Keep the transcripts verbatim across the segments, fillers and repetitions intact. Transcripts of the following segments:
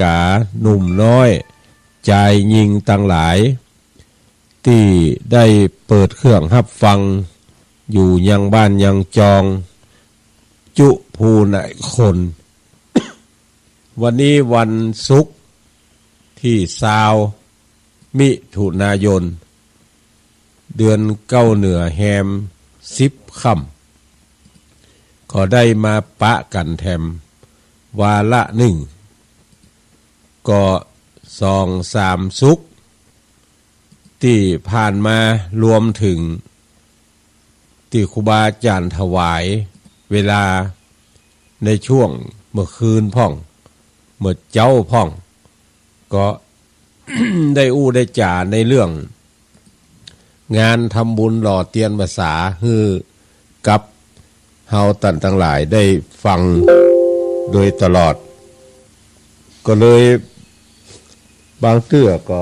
กา หนุ่มน้อย จายญิงตังหลาย ตี้ได้เปิดเครื่องฮับฟังอยู่ยังบ้านยังจอง จุผู้หลายคน วันนี้วันศุกร์ตี้ซาวมิถุนายน เดือนเก้าเหนือแฮมสิบค่ำ ก็ได้มาปะกั๋นแถมวาระนึ่ง ก็สองสามศุกร์ตี้ผ่านมา รวมเถิงตี้ครูบาอาจ๋ารย์ถวายเวลาในช่วงเมื่อคืนพ่อง เมื่อเจ๊าพ่อง ก็ ได้อู้ได้จ๋าในเรื่อง งานทำบุญหล่อเตียนพรรษาหื้อกับเฮาต้านตังหลายได้ฟังโดยตลอด ก็เลยบางเตื้อก็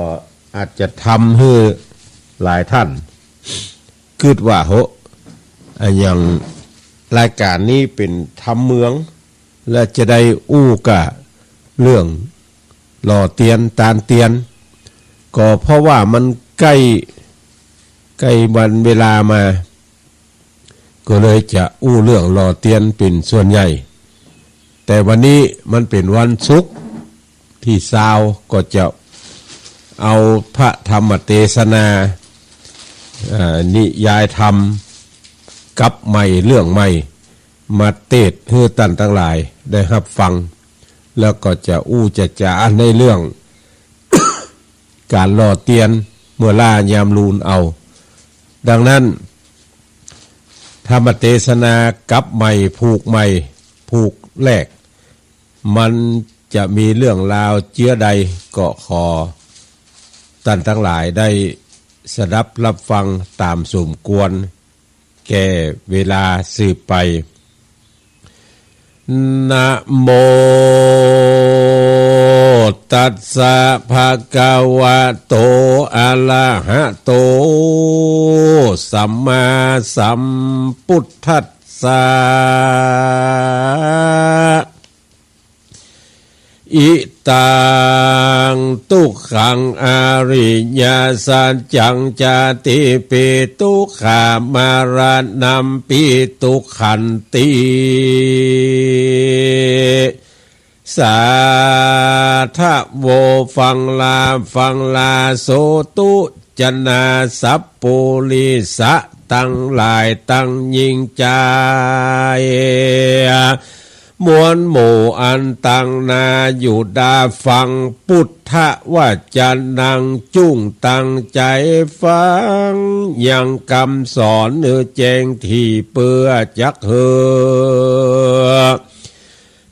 อาจจะทำหื้อหลายต้านกึ๊ดว่า โห อะหยังรายก๋านนี้เป๋นธรรมเมือง และจะได้อู้กะเรื่องหล่อเตียนตานเตียน ก็เพราะว่ามันใก้ ใก้วันเวลามา ก็เลยจะอู้เรื่องหล่อเตียนเป๋นส่วนใหญ่ แต่วันนี้มันเป๋นวันศุกร์ตี้ซาว ก็จะเอาพระธรรมเตสนา เอ่อ นิยายธรรม กับใหม่เรื่องใหม่ มาเตสน์หื้อต้านตังหลายได้ฮับฟัง แล้วก็จะอู้จะจ๋าในเรื่องก๋านหล่อเตียนเมื่อล่ายามลูนเอา ดังนั้น ธรรมเตสนากับใหม่ผูกใหม่ ผูกแรก มันจะมีเรื่องราวเจื้อใด ก็ขอต้านตังหลายได้สดับฮับฟังต๋ามสมควร แก่เวลาสืบไป นะโมตัสสะ ภะคะวะโต อะระหะโต สัมมาสัมพุทธัสสะ อิตัง ทุกขัง อริยสัจจัง ชาติปี ทุกขา มรณัมปี ทุกขันติ สาธะโว ฟังลา ฟังลา โสตุ จนา สัพปุริสะตังหลายตังญิงจาย มวลหมู่อันตังนาอยู่ดาฟัง พุทธวจนังจุ่งตั้งใจ๋ฟัง ยังกำสอนหื้อแจ้งถี่เปื้อจักหื้อ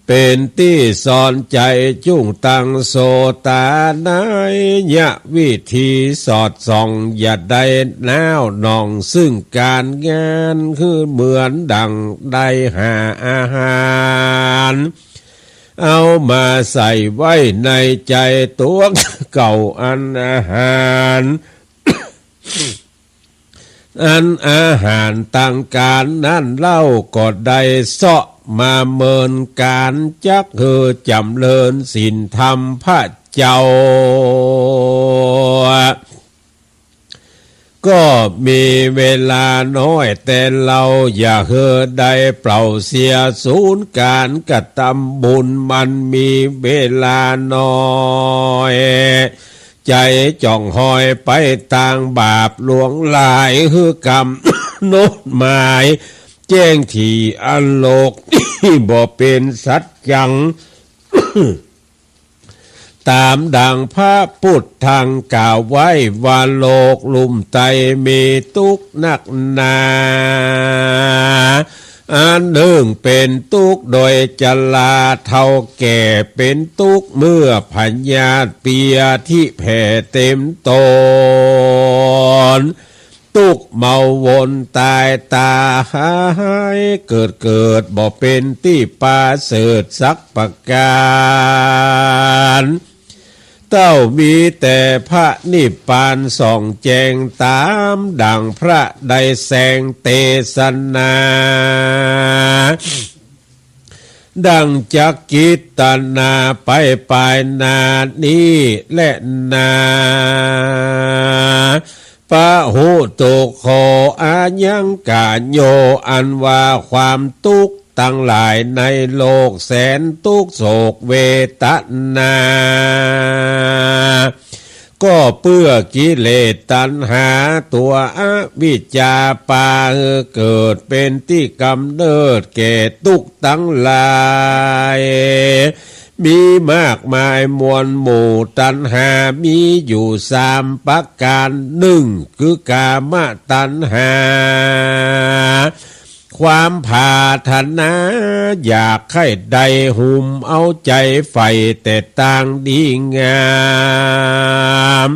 เป๋นตี้สอนใจ๋จุ่งตั้งโสตา ในยะวิธีสอดส่อง อย่าได้น้าวหน่อง ซึ่งก๋านงานคือเหมือนดั่งได้หาอาหาร เอามาใส่ไว้ในใจ๋ตั๋วเก่า อันอาหาร อันอาหารตังก๋านนั้นเล่า ก็ได้เซาะมาเมินก๋านจักหื้อจ๋ำเริญศีลธรรมพระเจ้า ก็มีเวลาน้อยแต่เล่า อย่าหื้อได้เปล่าเสียสูญ ก๋านกระตำบุญมันมีเวลาน้อย ใจ๋จ่องหอยไปตางบาปหลวงหลาย หื้อกำหนดหมายแจ้งถี่อันโลกนี้บ่เป๋นสัจจัง ต๋ามดั่งพระพุทธังกล่าวไว้ว่า โลกลุ่มไตมีตุ๊กข์นักหนา อันนึ่งเป๋นตุ๊กข์โดยจรา เฒ่าแก่เป๋นตุ๊กข์เมื่อพยาธิเปียที่แผ่เต็มต๋น ตุ๊กข์เมาวนต๋ายต๋าย เกิดเกิดบ่เป๋นตี้ประเสริฐสักประก๋าน เต้ามีแต่พระนิพพานส่องแจ้งต๋ามดั่งพระได้แสดงเตสนา ดังจักกิตนาไปปายหน้านี้แลนา ปะหุตุกข์ ขออายังกะโย อันว่าความตุ๊กข์ตังหลายในโลกแสนตุ๊กข์โศกเวตนา ก็เปื้อกิเลสตัณหาตั๋วอวิชชาปาหื้อเกิดเป๋นตี้ก๋ำเนิดแก่ตุ๊กข์ตังหลาย มีมากมายมวลหมู่ ตัณหามีอยู่สามประก๋าน นึ่ง คือกามตัณหา ความผาถนาอยากใค่ได้ หุ้มเอาใจ๋ใฝ่แต่ตางดีงาม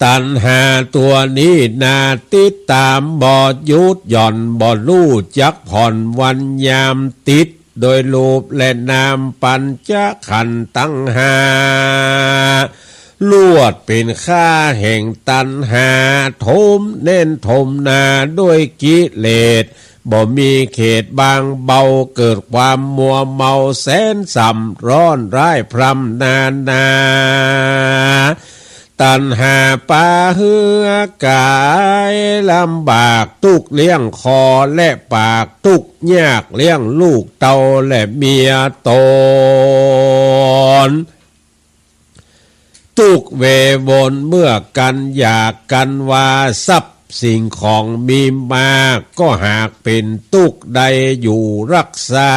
ตัณหาตั๋วนี้นา ติดต๋ามบ่หยุดหย่อน บ่ฮู้จักผ่อนวันยาม ติดโดยรูปและนามปัญจขันธ์ตังห้า ลวดเป๋นข้าแห่งตัณหา โถมแน่นโถมหนาด้วยกิเลส บ่มีเขตบางเบา เกิดความมัวเมาแสนส่ำ ร้อนร้ายพร่ำนานา ตัณหาปาหื้อกายลำบาก ตุ๊กข์เลี้ยงคอและปาก ตุ๊กข์ยากเลี้ยงลูกเต้าและเมียต๋น ตุ๊กข์เววนเมื่อกั๋น อยากกั๋นว่าทรัพย์สิ่งของมีมาก ก็หากเป๋นตุ๊กข์ได้อยู่ฮักษา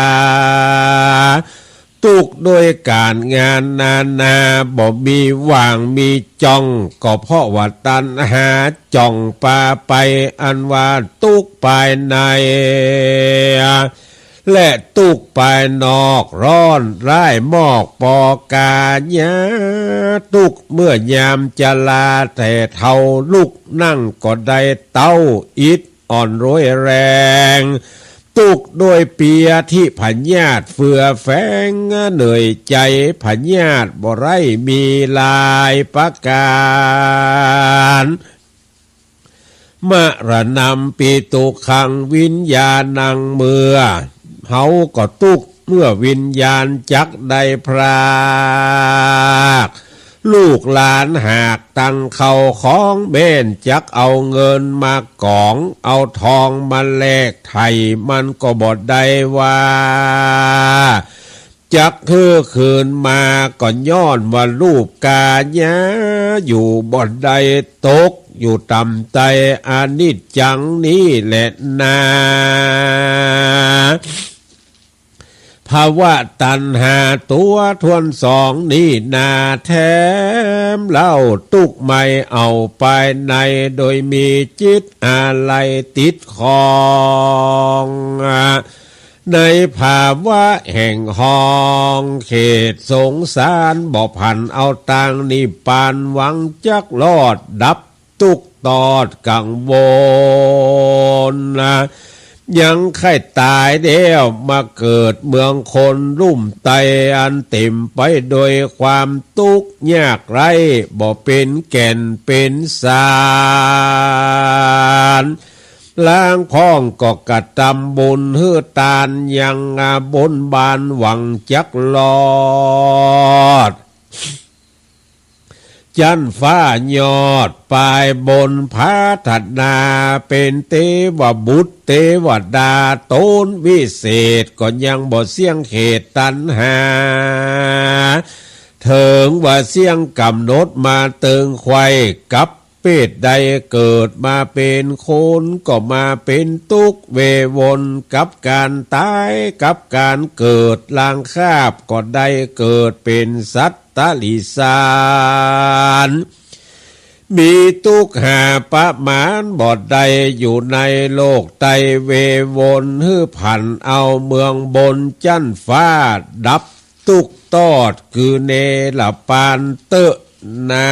ตุ๊กข์ด้วยก๋านงานนานา บ่มีว่างมีจ่อง ก็เพราะว่าตัณหาจ่องปาไป อันว่าตุ๊กข์ปายใน และตุ๊กข์ปายนอก ร้อนร้ายมอกปอกาญา ตุ๊กข์เมื่อยามจราแถ่เฒ่า ลุกนั่งก็ได้เต๊า อิดอ่อนรวยแรง ตุ๊กข์ด้วยเปียธิพยาธิเฟือแฝง เหนื่อยใจ๋พยาธิบ่ได้มีหลายประก๋าน มรณัมปิตุกขัง วิญญาณัง เมื่อเฮาก็ตุ๊กข์ เมื่อวิญญาณจักได้พราก ลูกหลานหากตังข้าวของแม่น จักเอาเงินมากอง เอาทองมาแลกไถ่ มันก็บ่ได้ว่า จักหื้อคืนมา ก็ย้อนว่ารูปก๋ายาอยู่บ่ได้ ตกอยู่ต่ำใต้อนิจจังนี้แลนา ภวตัณหาตั๋วถ้วนสองนี้นา แถมเล่าตุ๊กข์ใหม่เอาปายใน โดยมีจิตอาลัยติดข้อง ในภาวะแห่งห้องเขตสงสาร บ่ผันเอาตางนิพพาน หวังจักรอดดับตุ๊กข์ตอดกังวล ยังใค่ต๋ายแล้วมาเกิดเมืองคนลุ่มไต้ อันเต๋มไปโดยความตุ๊กข์ยากไร้ บ่เป๋นแก่นเป๋นสาร ลางพ่องก็กระตำบุญหื้อตาน ยังบนบานหวังจักรอด จั๊นฟ้ายอดปายบนผาถนา เป๋นเตวบุตรเตวดาต๋นวิเศษ ก็ยังบ่เสี้ยงเขตตัณหา เถิงว่าเสี้ยงก๋ำหนดมาเติงใค่ กับ เพศใดเกิดมาเป๋นคนก็มาเป๋นตุ๊กข์เววนกับก๋านต๋าย กับก๋านเกิด ลางคาบก็ได้เกิดเป๋นสัตว์ติริสาร มีตุ๊กข์หาประมาณบ่ได้ อยู่ในโลกไต้เววน หื้อผันเอาเมืองบนจั๊นฟ้าดับ ตุ๊กข์ตอดคือเนรปานเต๊อะนา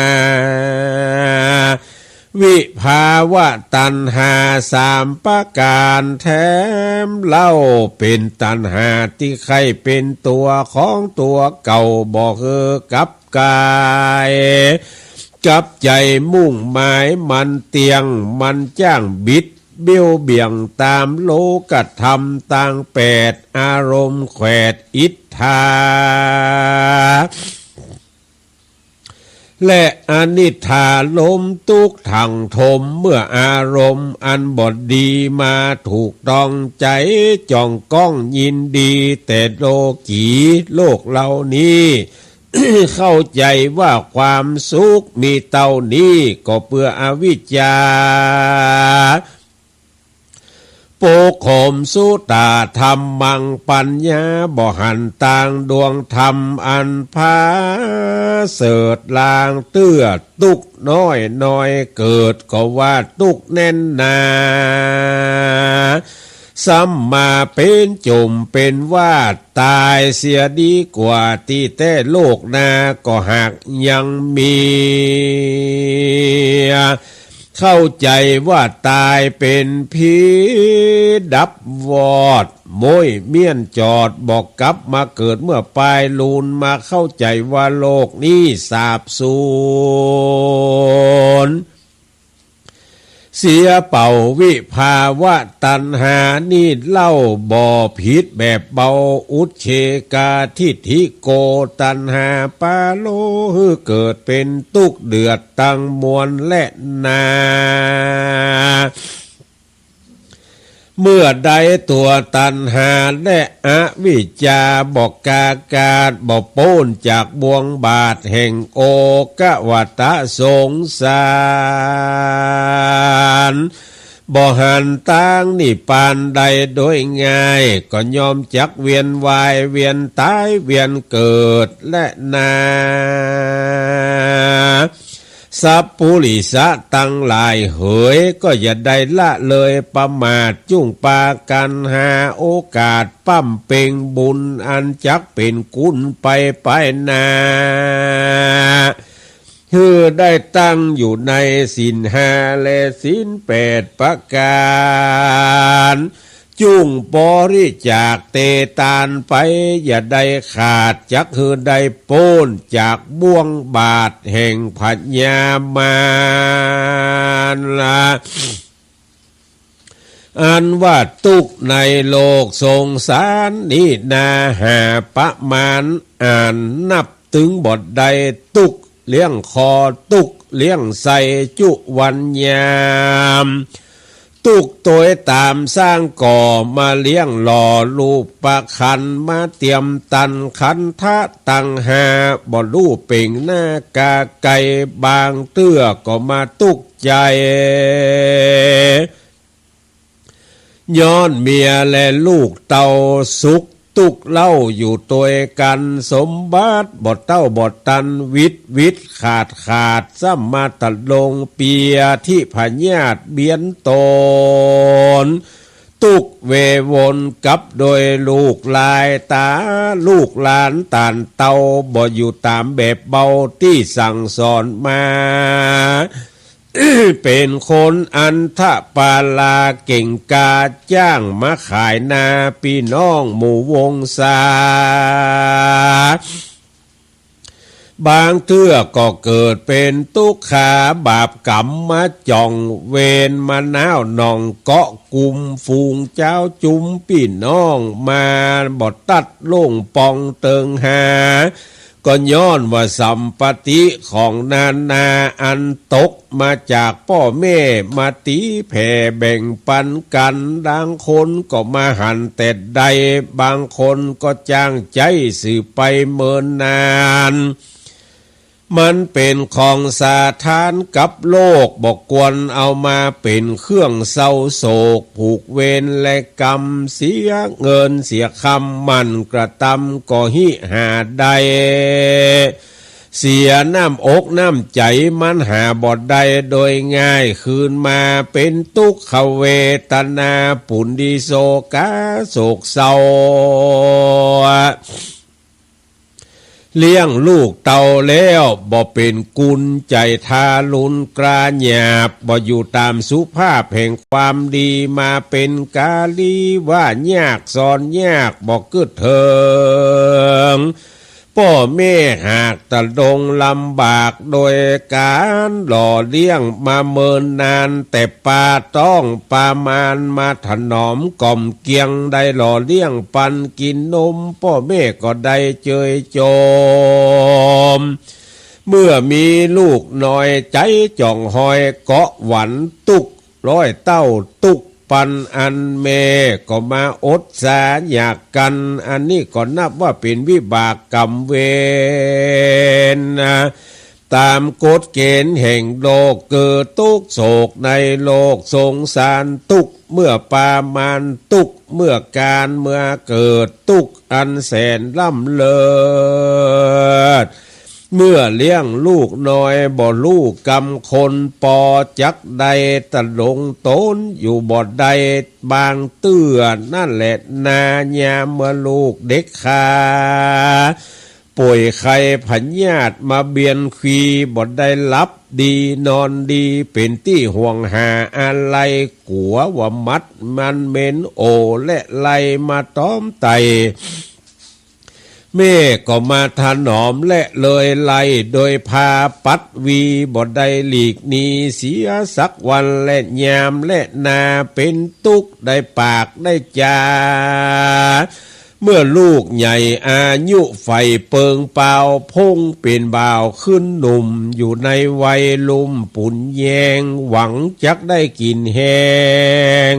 วิภาวะตัณหาสามประก๋าน แถมเล่าเป๋นตัณหาตี้ใค่เป๋นตั๋วของตั๋วเก่า บ่หื้อกับกาย กับใจ๋มุ่งหมายมันเตี้ยง มันจ้างบิด เบี้ยวเบี่ยงต๋ามโลกธรรมตังแปด อารมณ์แขวดอิทธา และอนิจฐารมณ์ตุ๊กข์ถ่างถม เมื่ออารมณ์อันบ่ดีมาถูกต้อง ใจ๋จ่องก้องยินดีแต่โลกี โลกเหล่านี้ เข้าใจ๋ว่าความสุขมีเต้านี้ ก็เปื้ออวิชชา ปกคลุมสุตะธัมมัง ปัญญาบ่หันตางดวงธรรมอันผาเสริฐ ลางเตื้อตุ๊กข์น้อยนอยเกิด ก็ว่าตุ๊กข์แน่นหนา ซ้ำมาเป๋นจุ่มเป๋นว่า ต๋ายเสียดีกว่า ตี้แต๊โลกหน้าก็หากยังมี เข้าใจ๋ว่าต๋ายเป๋นผีดับวอด ม้วยเมี้ยนจอด บ่กลับมาเกิดเมื่อปายลูน มาเข้าใจ๋ว่าโลกนี้สาบสูญเสียเป๋า วิภาวะตัณหานี้เล่า บ่ผิดแบบเบา อุจเฉกาทิฏฐิโก ตัณหาปาโลหื้อเกิดเป๋นตุ๊กข์เดือดตังมวลแลนา เมื่อใดตั๋วตัณหาและอวิชชาบ่กล้ากาด บ่ป๊นจากบ่วงบาตรแห่งโอฆะวัฏสงสาร บ่หันตางนิพพานได้โดยง่าย ก็ย่อมจักเวียนว่ายเวียนต๋ายเวียนเกิดแลนา สัพปุริสะตังหลายเหย ก็อย่าได้ละเลยประมาท จุ่งปากั๋นหาโอกาส บำเพ็งบุญอันจักเป๋นกุณไปปายหน้า หื้อได้ตั้งอยู่ในศีลห้าและศีลแปดประก๋าน จุ่งบริจาคเตตานไป อย่าได้ขาด จักหื้อได้ป๊นจากบ่วงบาตรแห่งพญามาร อันว่าตุ๊กข์ในโลกสงสารนี้นา หาประมาณอ่านนับตึงบ่ได้ ตุ๊กข์เลี้ยงคอ ตุ๊กข์เลี้ยงไส้จุวันยาม ตุ๊กข์ตวยต๋ามสร้างก่อมาเลี้ยงหล่อ รูปขันธ์มาเตรียมตัน ขันธะตังห้าบ่ฮู้เป่งหน้ากาไกล บางเตื้อก็มาตุ๊กข์ใจ๋ ย้อนเมียและลูกเต้าสุขตุ๊กข์เล่าอยู่ตวยกั๋น สมบัติบ่เต้าบ่ตัน วิดวิดขาดขาด ซ้ำมาตะลงเปียธิพยาธิเบียนตน ตุ๊กข์เววนกับโดยลูกหลายต๋า ลูกหลานต้านเต้า บ่อยู่ต๋ามแบบเบาตี้สั่งสอนมา เป๋นคนอันธพาลาเก่งกล้า จ้างมาขายนาปี้น้องหมู่วงศา บางเตื้อก็เกิดเป๋นตุ๊กขา บาปก๋รรมมาจ่องเวร มาหนาวหน่องเกาะกุม ฝูงเจ๊าจุมปี้น้องมา บ่ตัดล่วงป่องเติงหา ก็ย้อนว่าสัมปติของนานาอันตกมาจากป้อแม่ มาตี๋แผ่แบ่งปันกั๋น บางคนก็มาหันแต่ได้ บางคนก็จ้างใจ๊สืบไปเมินนาน มันเป๋นของสาธารกับโลก บ่ควรเอามาเป๋นเครื่องเศร้าโศก ผูกเวรและกรรม เสียเงินเสียคำหมั่นกระตำก็หิหาได้ เสียน้ำอกน้ำใจ๋มันหาบ่ได้โดยง่าย คืนมาเป๋นตุ๊กขเวทนา ปุนดิโสกาโศกเศร้า เลี้ยงลูกเต้าแล้วบ่เป๋นกุณ ใจ๋ทารุณกล้าหยาบ บ่อยู่ต๋ามสุภาพแห่งความดี มาเป๋นกาลีว่ายากสอนยาก บ่กึ๊ดเถิง ป้อแม่หากตะดงลำบากโดยก๋านหล่อเลี้ยงมาเมินนาน แต่ปาต๊องปามานมาถนอมก๋อมเกียง ได้หล่อเลี้ยงปันกิ๋นนม ป้อแม่ก็ได้เจยจม เมื่อมีลูกน้อยใจ๋จ่องฮอยเกาะหวัน ตุ๊กร้อยเต้าตุ๊กปันอัน แม่ก็มาอดสาอยากกั๋น อันนี้ก็นับว่าเป๋นวิบากก๋รรมเวรนะ ต๋ามกฎเก๋ณฑ์แห่งโลก เกิดตุ๊กข์โศกในโลกสงสารตุ๊ก เมื่อปามานตุ๊ก เมื่อก๋านเมื่อเกิดตุ๊กอันแสนล้ำเลิศ เมื่อเลี้ยงลูกน้อยบ่ฮู้กำคน ปอจักได้ตะลงต๋นอยู่บ่ได้ บางเตื้อนั่นแหละนา ยามเมื่อลูกเด็กคา ป่วยไข้พยาธิมาเบียนควี บ่ได้หลับดีนอนดี เป๋นตี้ห่วงหาอาลัย กั๋วว่าหมัดมันเหม็นโอและไล่มาตอมไต่ แม่ก็มาถนอมและเลยไล่ โดยพาปัดวี บ่ได้หลีกหนีเสียสักวัน และยามและนาเป๋นตุ๊กข์ ได้ปากได้จ๋า เมื่อลูกใหญ่อายุใฝ่เปิงปาว พ่งเป๋นบ่าวขึ้นหนุ่ม อยู่ในวัยลุ่มปุ๋นแยง หวังจักได้กิ๋นแฮง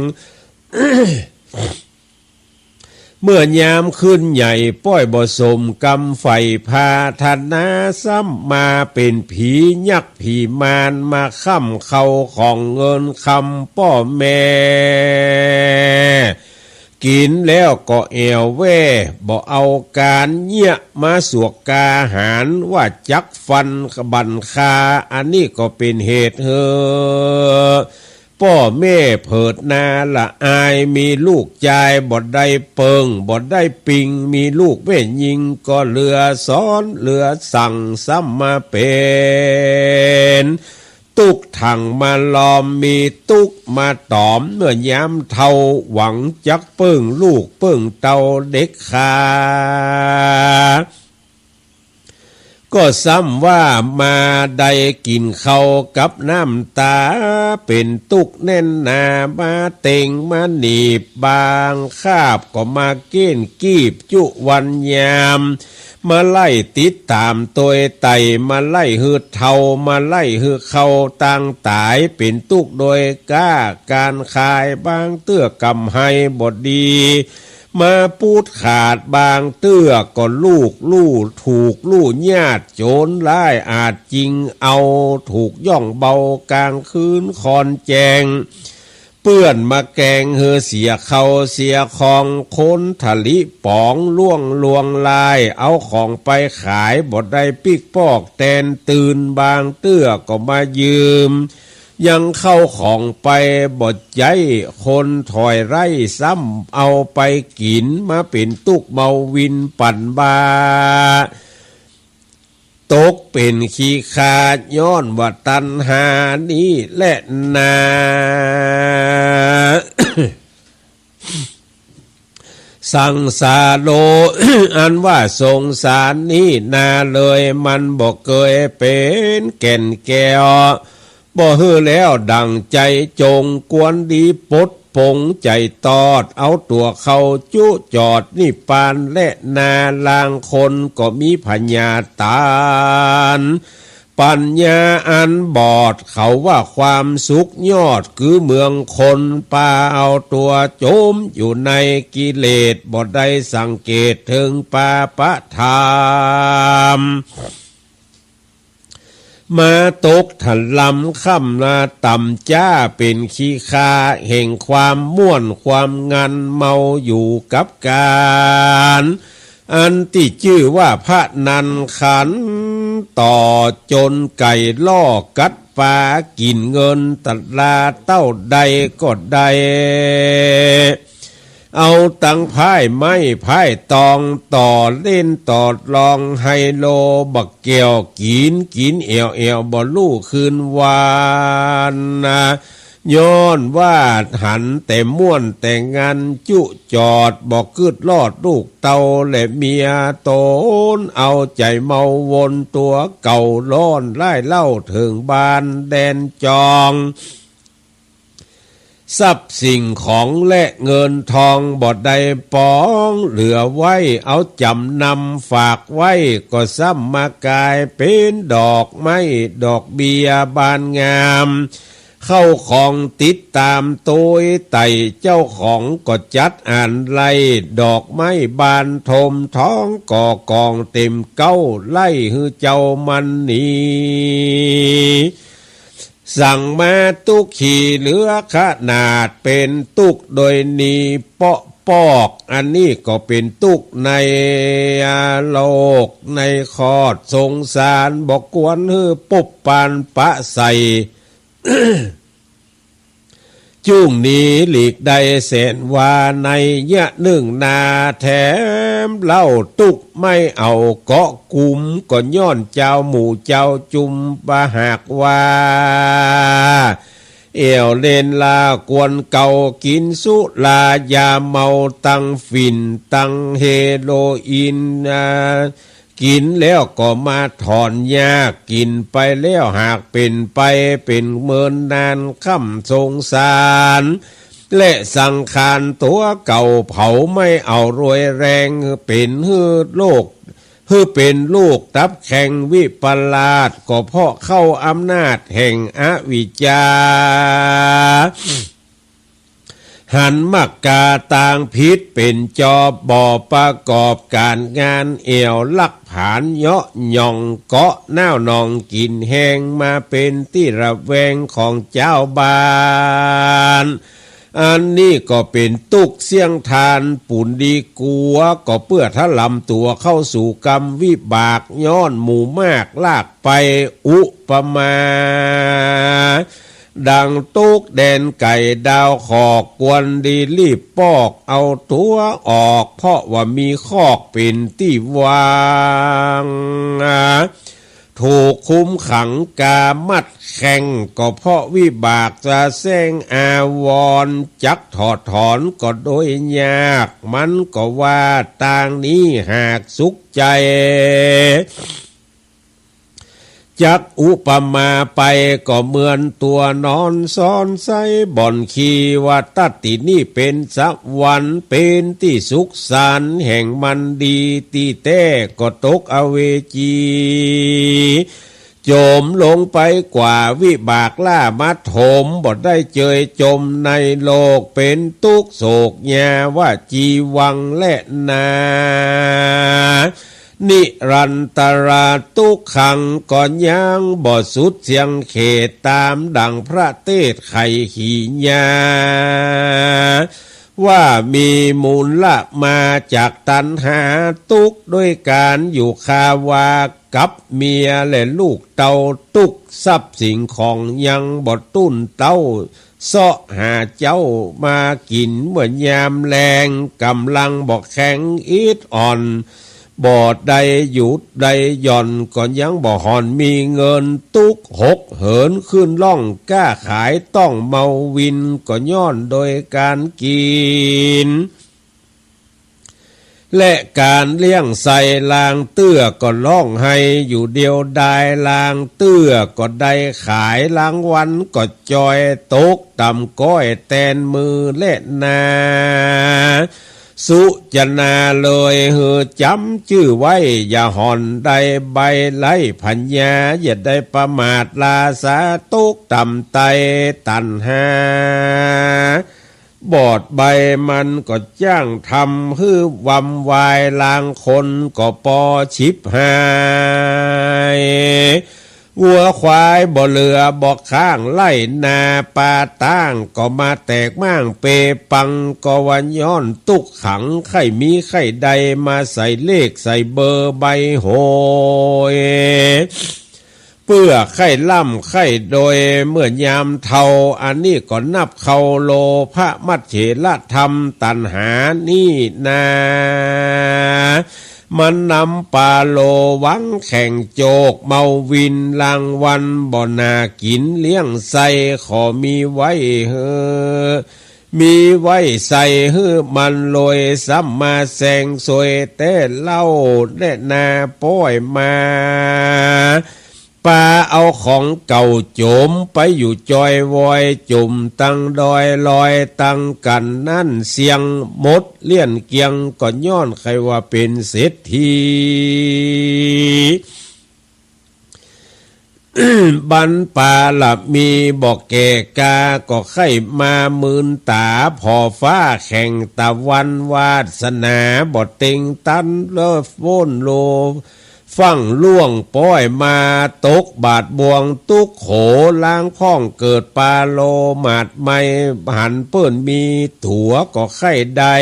เมื่อยามขึ้นใหญ่ป้อยบ่สมกำใฝ่ภาถนา ซ้ำมาเป๋นผียักษ์ผีมาร มาค้ำเข้าของเงินคำป้อแม่ กิ๋นแล้วก็แอ่วแว่ บ่เอาก๋านเยียะ มาสวกกาหาร ว่าจักฟันบั่นคา อันนี้ก็เป๋นเหตุหื้อป้อแม่เผิดนาละอาย มีลูกจายบ่ได้เปิง บ่ได้ปิง มีลูกแม่ญิงก็เหลือสอนเหลือสั่ง ซ้ำมาเป๋น ตุ๊กข์ถังมาลอม มีตุ๊กข์มาต๋อม เมื่อยามเฒ่า หวังจักเปิ้งลูกเปิ้งเต้าเด็กคา ก็ซ้ำว่ามาได้กิ๋นข้าวกับน้ำต๋า เป๋นตุ๊กข์แน่นหนา มาเต็งมาหนีบ บางคาบก็มาเก๊นกีบจุวันยาม มาไล่ติดต๋ามตวยไต่ มาไล่หื้อเฒ่า มาไล่หื้อเข้าตางต๋าย เป๋นตุ๊กข์โดยก๊าก๋านขาย บางเตื้อกำไรบ่ดี มาปูดขาด บางเตื้อก็ลูกลู่ถูกลู่ญาติ โจรร้ายอาจจิงเอา ถูกย่องเบาก๋างคืนค่อนแจ้ง เปื้อนมาแกงหื้อเสียเข้าเสียของ คนถลิป๋องล่วงลวงลาย เอาของไปขายบ่ได้ปิ๊กปอกแตนตื่น บางเตื้อก็มายืม ยังเข้าของไปบ่ใจ๊ คนถอยไร้ซ้ำเอาไปกิ๋น มาเป๋นตุ๊กข์เมาวินปั่นบ้า ตกเป๋นขี้ข้า ย้อนว่าตัณหานี้แหละนา สังสาโร อันว่าสงสารนี้นาเลย มันบ่เกยเป๋นแก่นแก้ว บ่หื้อแล้วดั่งใจ๋จง ควรดีปลดปลงใจ๋ตอด เอาตั๋วเข้าจุจอดนิพพานแลนา ลางคนก็มีผญาต๋าน ปั๋ญญาอันบอด เขาว่าความสุขยอด คือเมืองคน ปาเอาตั๋วจมอยู่ในกิเลส บ่ได้สังเกตเถิงปาปะธรรม มาตกถล่ำค่ำนาต่ำจ๊า เป๋นขี้ข้าแห่งความม่วนความงัน เมาอยู่กับก๋าน อันตี้จื้อว่าพนันขันต่อ จนไก่ล่อกัดปลา กิ๋นเงินตราเต้าใดก็ได้ เอาตังไพ่ไม้ไพ่ตอง ต่อเล่นต่อลองไฮโล บักแก้วกิ๋น กิ๋นแอ่วๆ บ่ฮู้คืนวันนา ย้อนว่าหันแต่ม่วนแต่งานจุจอด บ่กึ๊ดรอดลูกเต้าและเมียต๋น เอาใจ๋เมาวลตั๋วเก่า ล่อนไล้เหล้าเถิงบ้านแดนจอง ทรัพย์สิ่งของและเงินทองบ่ได้ปองเหลือไว้ เอาจ๋ำนำฝากไว้ ก็ซ้ำมากายเป๋นดอกไม้ดอกเบี้ยบานงาม เข้าของติดต๋ามตวยไต่ เจ้าของก็จัดอาลัย ดอกไม้บานถมท้อง ก็กองเต๋มเก๊า ไล่หื้อเจ้ามันหนี สังมาตุ๊กขีเหลือขนาด เป๋นตุ๊กโดยหนี้เปาะปอก อันนี้ก็เป๋นตุ๊กในโลกในคอดสงสาร บ่ควรหื้อปุบปานปะใส่ จุ่งหนีหลีกได้แสนวา ในยะนึ่งนา แถมเล่าตุ๊กไม่เอาเกาะกุม ก็ย้อนจาวหมู่จาวจุม บ่หากว่า แอ่วเล่นลากวนเก่า กิ๋นสุรายาเมา ตังฝิ่นตังเฮโรอีน กิ๋นแล้วก็มาถอนยาก กิ๋นไปแล้วหากเป๋นไป เป๋นเมินนานค่ำสงสาร และสังขารตั๋วเก่าเผา ไม่เอารวยแรง เป๋นหื้อโลก หื้อเป๋นลูกตับแข็งวิปลาส ก็เพราะเข้าอำนาจแห่งอวิชชา หันมักกาตางผิดเป๋นจอบ บ่ประกอบก๋านงาน แอ่วลักผลาญเยาะหย่อง เกาะน้าวหนองกิ๋นแฮง มาเป๋นตี้ระแวงของจาวบ้าน อันนี้ก็เป๋นตุ๊กเสี้ยงทาน ปูนดีกั๋ว ก็เปื้อถล่ำตั๋วเข้าสู่กรรมวิบาก ย้อนหมู่มากลากไป อุปมา ดังตุ๊กแดนไก่ดาวขอก ควรดีรีบปอกเอาตั๋วออก เพราะว่ามีคอกเป๋นตี้วาง ถูกคุมขังกามัดแข่ง ก็เพราะวิบากจะแสร้งอาวรณ์ จักถอดถอนก็โดยยาก มันก็ว่าตางนี้หากสุขใจ๋ จักอุปมาไปก็เหมือนตั๋วนอนซ้อนไส้ บ่อนคีวตัตตินี้เป๋นสวรรค์ เป๋นตี้สุขสันต์ แห่งมันดีตี้แต๊ก็ตกอเวจี จ๋มลงไปกว่า วิบากล้ามาถม บ่ได้เจยจมในโลก เป๋นตุ๊กข์โศกยาวจีวังแลนา นิรันตราตุ๊กขัง ก็ยังบ่สุดเสียงเขต ต๋ามดั่งพระเตสน์ไขขีญา ว่ามีมูลละมาจากตัณหา ตุ๊กข์ด้วยก๋านอยู่คาวากับเมียและลูกเต้า ตุ๊กข์ทรัพย์สิ่งของยังบ่ตู้นเต๊า เซาะหาเจ๊ามากิ๋นเมื่อยามแลง ก๋ำลังบ่แข็งอิดอ่อน บ่ได้หยุดได้หย่อน ก็ยังบ่ห่อนมีเงิน ตุ๊กข์หกเหินขึ้นล่อง ก๊าขายต้องเมาวิน ก็ย้อนโดยก๋านกิ๋น และก๋านเลี้ยงใส่ ลางเตื้อก็ฮ้องไห้อยู่เดียวดาย ลางเตื้อก็ได้ขาย ลางวันก็จอยตกต่ำก้อยแตนมือแลนา สุจนาเลยหื้อจ๋ำจื้อไว้ อย่าห่อนได้ใบ้ไล้ผญา อย่าได้ประมาทลาสา ตกต่ำไต้ตัณหา บอดใบ้มันก็จ้างทำหื้อวำวาย ลางคนก็ปอฉิบหาย วัวควายบ่เหลือบ่ข้าง ไฮ่นาปาต้างก็มาแตกม้างเปปัง ก็ว่าย้อนตุ๊กข์ขัง ใค่มีใค่ได้มาใส่เลขใส่เบอร์ใบ้หวย เปื้อใค่ร่ำใค่รวยเมื่อยามเฒ่า อันนี้ก็นับเข้าโลภะมัจเฉรธรรมตัณหานี่นา มันนำปาโลหวังแข่งโจก เมาวินรางวัลบ่หน้ากิ๋น เลี้ยงใส่ขอมีไว้หื้อ มีไว้ใส่หื้อมันโลย ซ้ำมาแสงสวยแต๊เล่า แต๊นาป้อยมา ปาเอาของเก่าโจ๋ม ไปอยู่จอยวอย จุ่มตังดอยลอยตังกั๋น นั้นเสี้ยงหมดเลี้ยนเกลี้ยง ก็ย้อนใค่ว่าเป๋นเศรษฐี บรรปาระมีบ่แก่กา ก็ใค่มามืนต๋า ผ่อฟ้าแข่งตะวัน วาสนาบ่เต็งตัน แล้วโฟ้นโล ฟั่งล่วงป้อยมา ตกบาดบ่วงตุ๊กข์โข ลางพ่องเกิดปาโลหมาดไหม้ หันเปิ้นมีตั๋วก็ใค่ได้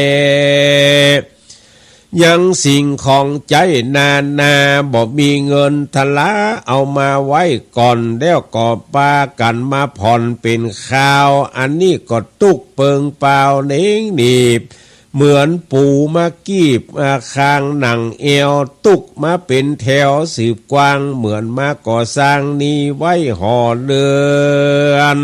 ยังสิ่งของใจ๊นานา บ่มีเงินทะละ เอามาไว้ก่อน แล้วก็ปากั๋นมาผ่อนเป๋นคราว อันนี้ก็ตุ๊กข์เปิงเปล่า เน้งหนีบ เหมือนปูมากีบ อา คางหนังแอว ตุ๊กข์มาเป๋นแถวสืบกว้าง เหมือนมาก่อสร้างนี้ไว้ห่อเฮือน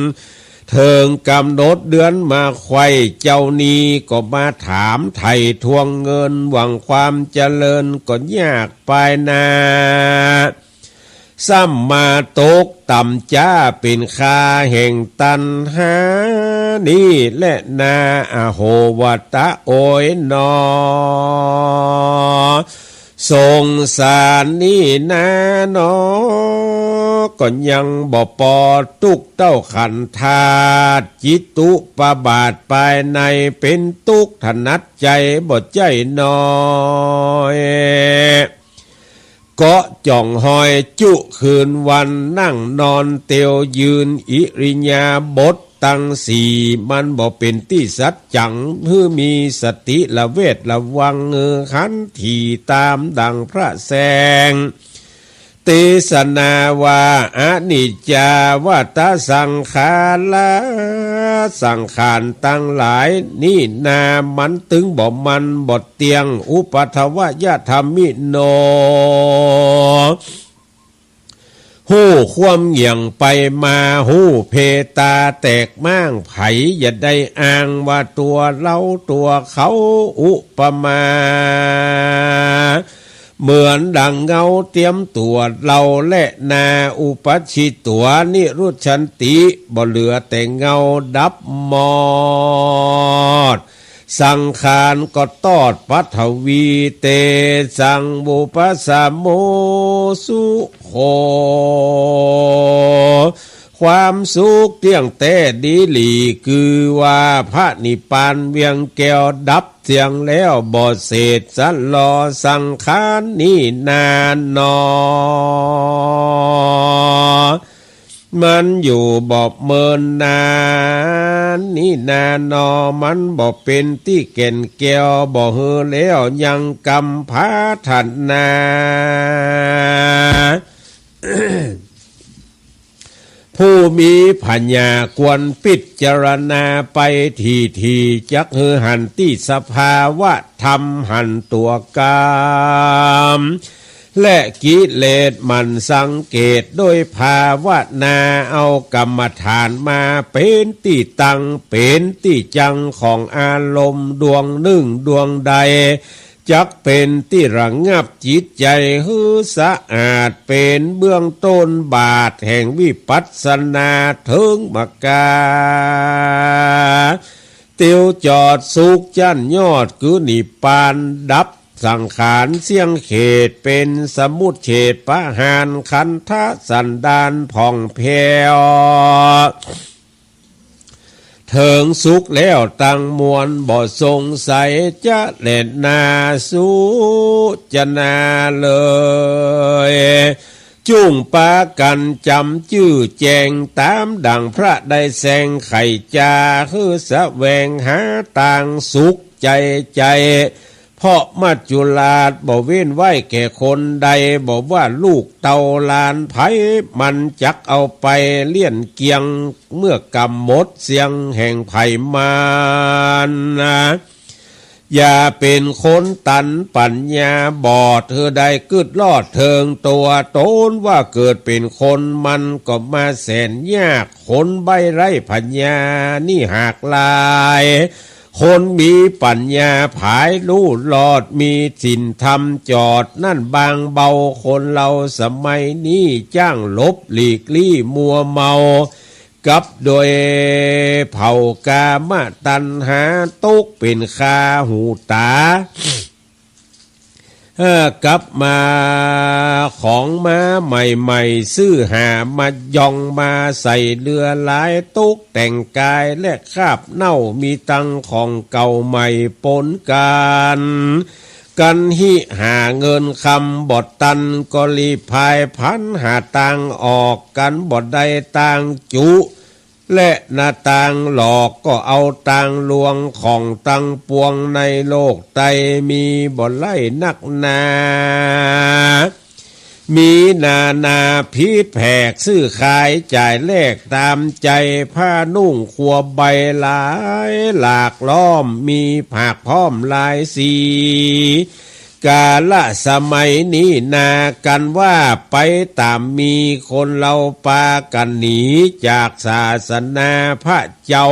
เถิงก๋ำหนดเดือนมาไขว่ เจ้าหนี้ก็มาถามไถ่ทวงเงิน หวังความเจริญก็ยากปายหน้า ซ้ำมาตกต่ำจ๊าเป๋นคาแห่งตัณหา นี้แลนา อโห วตะ โอยหนอ สงสารนี้นาหนอ ก็ยังบ่ปอตุ๊กข์เต้าขันธาตุ จิตุปบาทปายในเป๋นตุ๊กข์ถนัดใจ๋บ่ใจ้น้อย เกาะจ่องฮอยจุคืนวัน นั่งนอนเตียวยืน อิริยาบถตังสี่ มันบ่เป๋นตี้สัจจั๋ง หื้อมีสติระเวดระวัง หื้อหันถี่ต๋ามดั่งพระแสง เตสนาว่า อนิจจาวตสังขารา สังขารตังหลายนี้นา มันตึงบ่มั่นบ่เตี้ยง อุปัฏฐวะยะธรรมิโน ฮู้ความเหยี่ยงไปมา ฮู้เพตาแตกม้าง ใผอย่าได้อ้างว่าตั๋วเฮาตั๋วเขา อุปมา เหมือนดั่งเงาเตียมตั๋วเฮาแลนา อุปัชชิตั๋ว นิรุชชันติ บ่เหลือแต่เงาดับมอด สังขารก็ตอด ปัทวี เตสัง วุปสมโม สุโข ความสุขเตี้ยงแต๊ดีหลี คือว่าพระนิพพานเวียงแก้วดับเสี้ยงแล้ว บ่เศษสันลอ สังขารนี้นาหนอ มันอยู่บ่เมินนาน นี้นาหนอ มันบ่เป๋นตี้แก่นแก้ว บ่หื้อแล้วยังกำพาถนา ผู้มีผญาควรพิจารณาไปถี่ๆ จักหื้อหันตี้สภาวะธรรม หันตั๋วกาม และกิเลส หมั่นสังเกตโดยภาวนา เอากรรมฐานมาเป๋นตี้ตั้ง เป๋นตี้จังของอารมณ์ ดวงนึ่งดวงใด จักเป๋นตี้ระงับจิตใจ๋หื้อสะอาด เป๋นเบื้องต้นบาทแห่งวิปัสสนา เถิงมรรคา เตียวจอดสุขจั้นยอด คือนิพพานดับสังขารเสี้ยงเขต เป๋นสมุจเฉทประหารขันธสันดานผ่องแผ้ว เถิงสุขแล้วตังมวล บ่สงสัยจะแลนา สุจนาเลย จุ่งปากั๋นจ๋ำจื้อแจ้ง ต๋ามดั่งพระได้แสงไขจา หื้อแสวงหาตางสุขใจ๋ใจ๋ เพราะมัจจุราชบ่เว้นไว้แก่คนใด บ่ว่าลูกเต้าหลานใผ มันจักเอาไปเลี้ยนเกลี้ยง เมื่อกำหมดเสี้ยงแห่งไผมันนา อย่าเป๋นคนตันปั๋ญญาบอด หื้อได้กึ๊ดลอดเถิงตั๋วต๋นว่าเกิดเป๋นคนมันก็มาแสนยาก คนใบ้ไร้ปั๋ญญานี่หากหลาย คนมีปั๋ญญาผายฮู้รอด มีศีลธรรมจอดนั้นบางเบา คนเฮาสมัยนี้จ้างหลบหลีกลี้มัวเมา กับโดยเผ่ากามตัณหา ตกเป๋นคาหูต๋า เอ่อ กับมาของมาใหม่ๆ ซื้อหามาย่องมาใส่เรือหลาย ตกแต่งก๋ายและคราบเน่า มีตังของเก่าใหม่ปนกั๋น กันหิหาเงินคำบ่ตัน ก็รีบพายพลันหาตางออก กันบ่ได้ตางจุ และหน้าตางหลอก ก็เอาตางลวง ของตังปวงในโลกไตรมีบ่ไล่นักหนา มีนานาผิดแผก ซื้อขายจ่ายแลกต๋ามใจ๋ ผ้านุ่งครัวใบหลายหลากล้อม มีผากพร้อมหลายสี กาละสมัยนี้นา กันว่าไปต๋ามมี คนเฮาปากั๋นหนีจากศาสนาพระเจ้า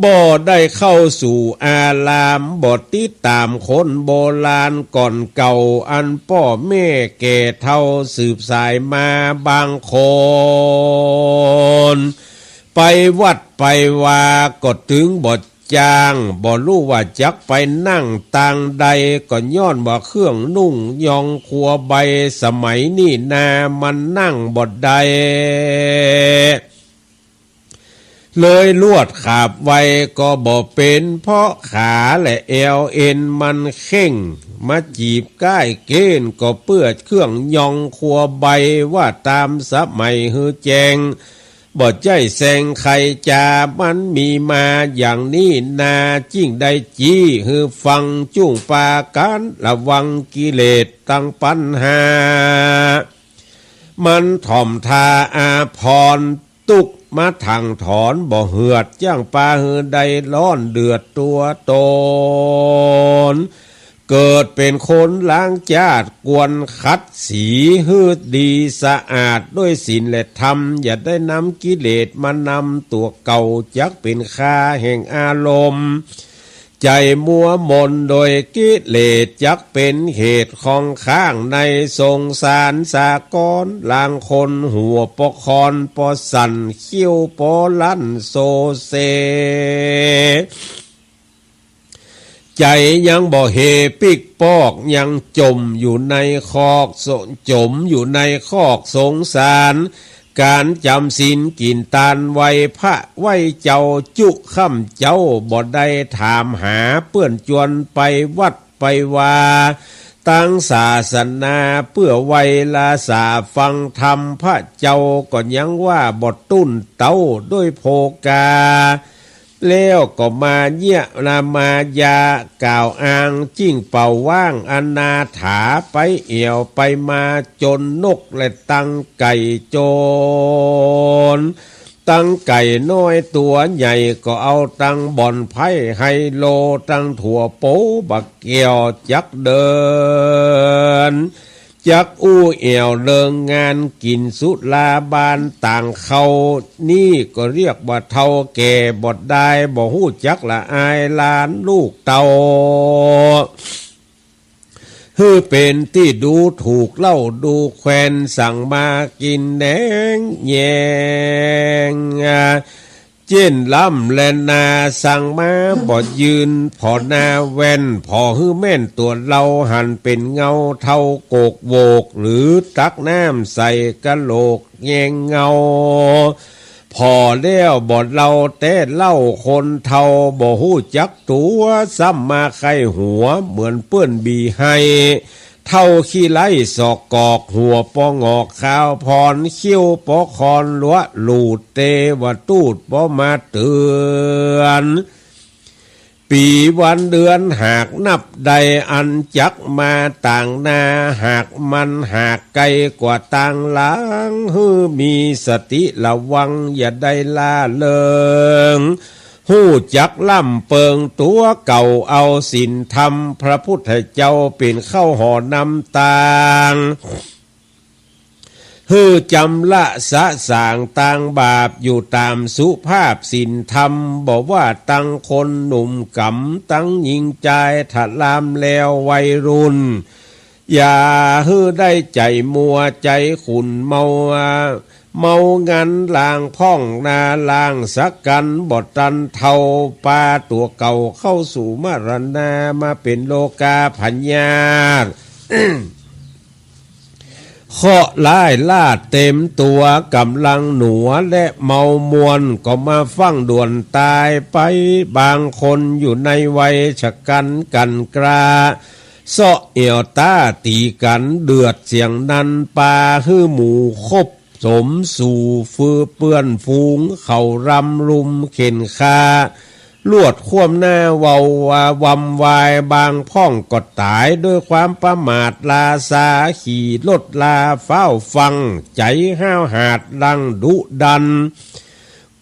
บ่ได้เข้าสู่อาราม บ่ติดต๋ามคนโบราณก่อนเก่า อันป้อแม่แก่เฒ่าสืบสายมา บางคนไปวัดไปวาก็ตึงบ่ จ้าง บ่ฮู้ว่าจักไปนั่งตางใด ก็ย้อนว่าเครื่องนุ่งยองครัวใบสมัยนี้นา มันนั่งบ่ได้ เลยลวดขาบไวก็บ่เป๋น เพราะขาและแอวเอ็นมันเข่ง มาจีบก้ายเก้น ก็เปื้อเครื่องยองครัวใบ ว่าต๋ามสมัยหื้อแจ้ง บ่ใจ้แซงใค่จ๋า มันมีมาอย่างนี้นา จึ่งได้จี้หื้อฟัง จุ่งปากั๋นระวังกิเลสตังปัญหา มันถ่อมทาอาภรณ์ ตุ๊กข์มาถ่างถอนบ่เหือด จ้างปาหื้อได้ร้อนเดือดตั๋วต๋น เกิดเป๋นคนล้างจาติ ควรขัดสีหื้อดีสะอาด ด้วยศีลและธรรม อย่าได้นำกิเลสมานำตั๋วเก่า จักเป๋นคาแห่งอารมณ์ ใจ๋มัวหม่นโดยกิเลส จักเป๋นเหตุของข้างในสงสารสากล ลางคนหัวปอคอนปอสั่น คิ้วปอลั่นโซเซ ใจ๋ยังบ่เฮปิกปอก ยังจ่มอยู่ในคอกส- จ่มอยู่ในคอกสงสาร ก๋านจ๋ำศีลกิ๋นตานไหว้พระไหว้เจ้า จุค่ำเจ๊าบ่ได้ถามหา เปื้อนจวนไปวัดไปวา ตังศาสนาเปื้อไหว้ลาสาฟังธรรม พระเจ้าก็ยังว่าบ่ตุ้นเต๊าด้วยโภคา แล้วก็มาเยียะละมายากล่าวอ้าง จึ่งเป่าว้างอนาถา ไปแอ่วไปมาจ๋นนกและตังไก่จ๋น ตังไก่น้อยตั๋วใหญ่ ก็เอาตังบ่อนไพ่ไฮโล ตังตั๋วโป๊บ่าแก้วจักเดิน จักอู้แอ่วเลิงงาน กิ๋นสุราบานต่างเข้า นี่ก็เรียกว่าเฒ่าแก่บ่ดาย บ่ฮู้จักละอายหลานลูกเต้า หื้อเป๋นตี้ดูถูกเล่าดูแควน สั่งมากิ๋นแหนงแหยง เจ้นล้ำและนา สั่งมาบ่ยืนผ่อหน้าแว่น ผ่อหื้อแม่นตั๋วเฮา หันเป๋นเงาเทาโกกโหวก หรือตักน้ำใส่กะโหลกแยงเงา ผ่อแล้วบ่เล่าแต๊เล่า คนเฒ่าบ่ฮู้จักตั๋ว ซ้ำมาใค่หัวเหมือนเปื้อนบีไฮ เฒ่าขี้ไล่สอกกอก หัวปองอกขาวพร คิ้วปอคอนลัวหลูด เตวทูตปอมาเตือน ปี๋วันเดือนหากนับได้ อันจักมาต่างหน้า หากมันหากไกลกว่าต่างหลัง หื้อมีสติระวังอย่าได้ล้าเริง ฮู้จักล้ำเปิงตั๋วเก่าเอาศีลธรรม พระพุทธเจ้าเป๋นเข้าหอน้ำตาง หื้อจำละสะสางตางบาปอยู่ต๋ามสุภาพศีลธรรม บ่ว่าตังคนหนุ่มก๋ำตังญิงจาย ถ้าลามแล้ววัยรุ่น อย่าหื้อได้ใจ๋มัวใจ๋ขุ่นเมา เมางันลางพ่องนาลางสักกั๋น บ่ตันเฒ่าปาตั๋วเก่าเข้าสู่มรณา มาเป๋นโรคาพยาธิ เคราะห์ร้ายลาดเต็มตั๋ว ก๋ำลังหนัวและเมามวน ก็มาฟั่งด่วนต๋ายไป บางคนอยู่ในวัยชะกั๋นกั๋นกล้า เซาะแอ่วต้าตี๋กั๋นเดือดเสียงนั้น ปาหื้อหมู่คบสมสู่ เปื้อนฝูงเขารำรุมเข็ญฆ่า ลวดคว่ำหน้าเว้าว่าวัมวาย บางพ่องก็ต๋ายด้วยความประมาทลาซา ขี่รถลาฟ้าวฟั่ง ใจ๋ห้าวหาดดังดุดัน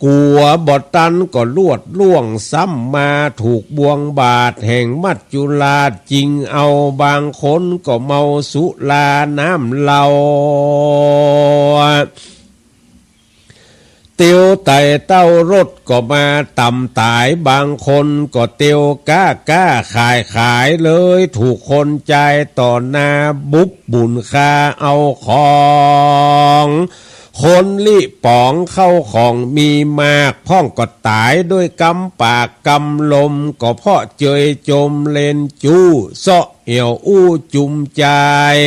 กั๋วบ่ตันก็ลวดล่วง ซ้ำมาถูกบ่วงบาดแห่งมัจจุราช จึงเอา บางคนก็เมาสุราน้ำเหล้า เตียวไต่เต้ารถก็มาต่ำต๋าย บางคนก็เตียวก๊าก๊าขายขาย เลยถูกคนจายต่อหน้า บุบบุ๋นคาเอาของ คนลิป๋องเข้าของมีมาก พ่องก็ต๋ายด้วยกำปากกำลม ก็เพราะเจยจมเล่นจู้ เซาะแอ่วอู้จุมจาย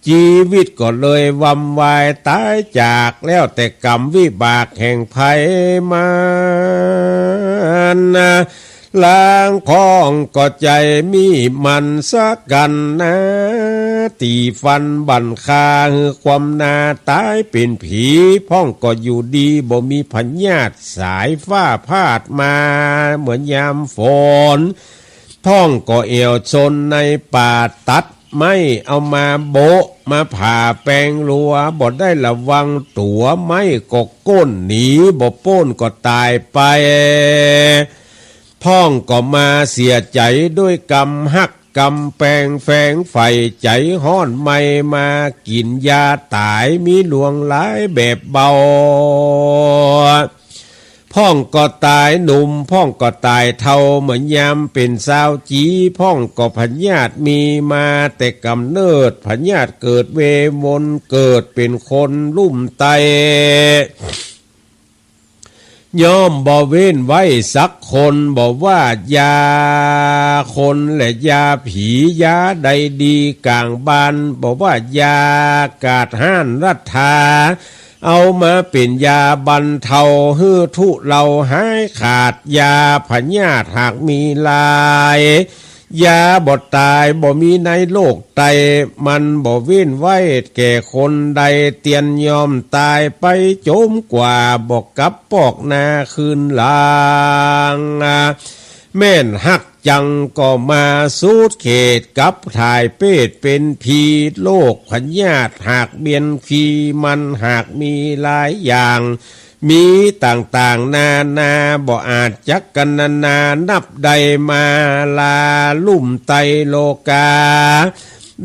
จีวิตก็เลยวัมวายต๋ายจาก แล้วแต่กรรมวิบากแห่งใผมันนะ ลางพ่องก็ใจ๋มีมันสักกั๋นนา ตี๋ฟันบั่นคาหื้อความนาต๋ายเป๋นผี พ่องก็อยู่ดีบ่มีพยาธิสายฟ้าพาดมาเหมือนยามฝน พ่องก็แอ่วชนในป่าตัด ไม้เอามาโบะมาผ่าแปงลัว บ่ได้ระวังตั๋ว ไม้ก็โก้นหนี บ่ป๊นก็ต๋ายไป พ่องก็มาเสียใจ๋ด้วยกำฮักกำแปง แฝงใฝ่ใจ๋ฮ้อนไหม้ มากิ๋นยาต๋ายมีลวงหลายแบบเบา พ่องก็ต๋ายหนุ่ม พ่องก็ต๋ายเฒ่า เหมือนยามเป๋นสาวจี๋ พ่องก็พยาธิมีมาแต่กำเนิด พยาธิเกิดเววนเกิดเป๋นคนลุ่มไต้ ย่อมบ่เว้นไว้สักคน บ่ว่ายาคนและยาผี ยาใดดีก๋างบ้าน บ่ว่ายากาดฮ้านรัฐา เอามาเป๋นยาบรรเทาหื้อทุเลาหายขาด ยาพยาธิหากมีหลาย ยาบ่ต๋ายบ่มีในโลกไต้ มันบ่เว้นไว้แก่คนใด เตียนย่อมต๋ายไปจ๋มกว่า บ่กลับปอกหน้าคืนหลัง แม่นฮักจังก็มาสูดเขต กับถ่ายเปรตเป๋นผี โรคพยาธิหากเบียนขี มันหากมีหลายอย่าง มีต่างๆ นานา บ่อาจจักกรรณนานับได้มา ลาลุ่มไต้โลกา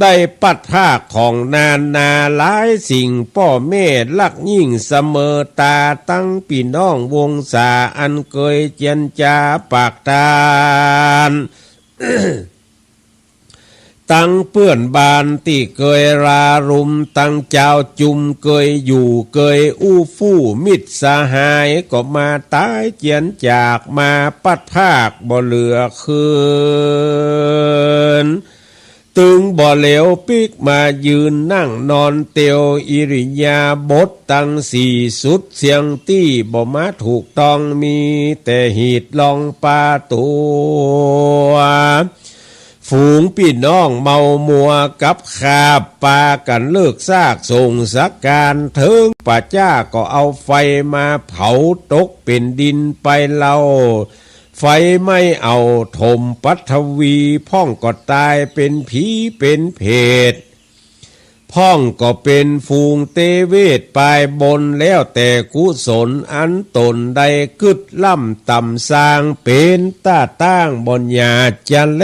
ได้ปัดภาคของนานาหลายสิ่ง ป้อแม่ฮักยิ่งเสมอต๋า ตังปี้น้องวงศาอันเกยเจียรจาปากตาน ตังเปื้อนบ้านตี้เกยรารุม ตังจาวจุมเกยอยู่เกยอู้ฟู่ มิตรสหายก็มาต๋ายเจียรจาก มาปัดภาคบ่เหลือคืน ตึงบ่เหลียวปิ๊กมายืนนั่งนอนเตียว อิริยาบถตังสี่สุดเสี้ยงตี้บ่มาถูกต้อง มีแต่หีดลองปาตั๋ว ฝูงปี้น้องเมามัวกับคาบ ปากั๋นเลิกซากส่งสักก๋าน เถิงป่าจ๊าก็เอาไฟมาเผา ตกเป๋นดินไปเล่า ไฟไหม้เอาถมปัฐวี พ่องก็ต๋ายเป๋นผีเป๋นเผต พ พ่องก็เป๋นฝูงเตเวสปายบน แล้วแต่กุศลอันต๋นได้กึ๊ดล้ำต่ำสร้าง เป๋นต้าต้างบ่อนหญ้าจะแล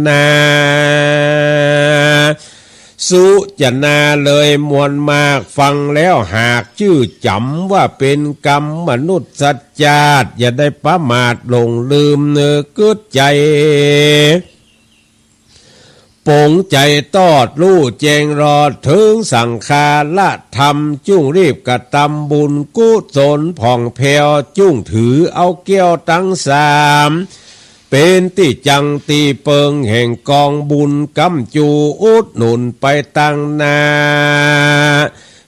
นา สุจนาเลยมวลมาก ฟังแล้วหากจื้อจ๋ำ ว่าเป๋นก๋รรมมนุษย์ชาติ อย่าได้ประมาทหลงลืม เนอกึ๊ดใจ๋ ป๋งใจ๋ตอดฮู้แจ้งรอดเถิงสังขาระธรรม จุ่งรีบกระตำบุญกุศลผ่องแผ้ว จุ่งถือเอาแก้วตังสาม เป๋นตี้จั่งตี้เปิงแห่งกองบุญ ก๊ำจูอุดหนุนไปตังหน้า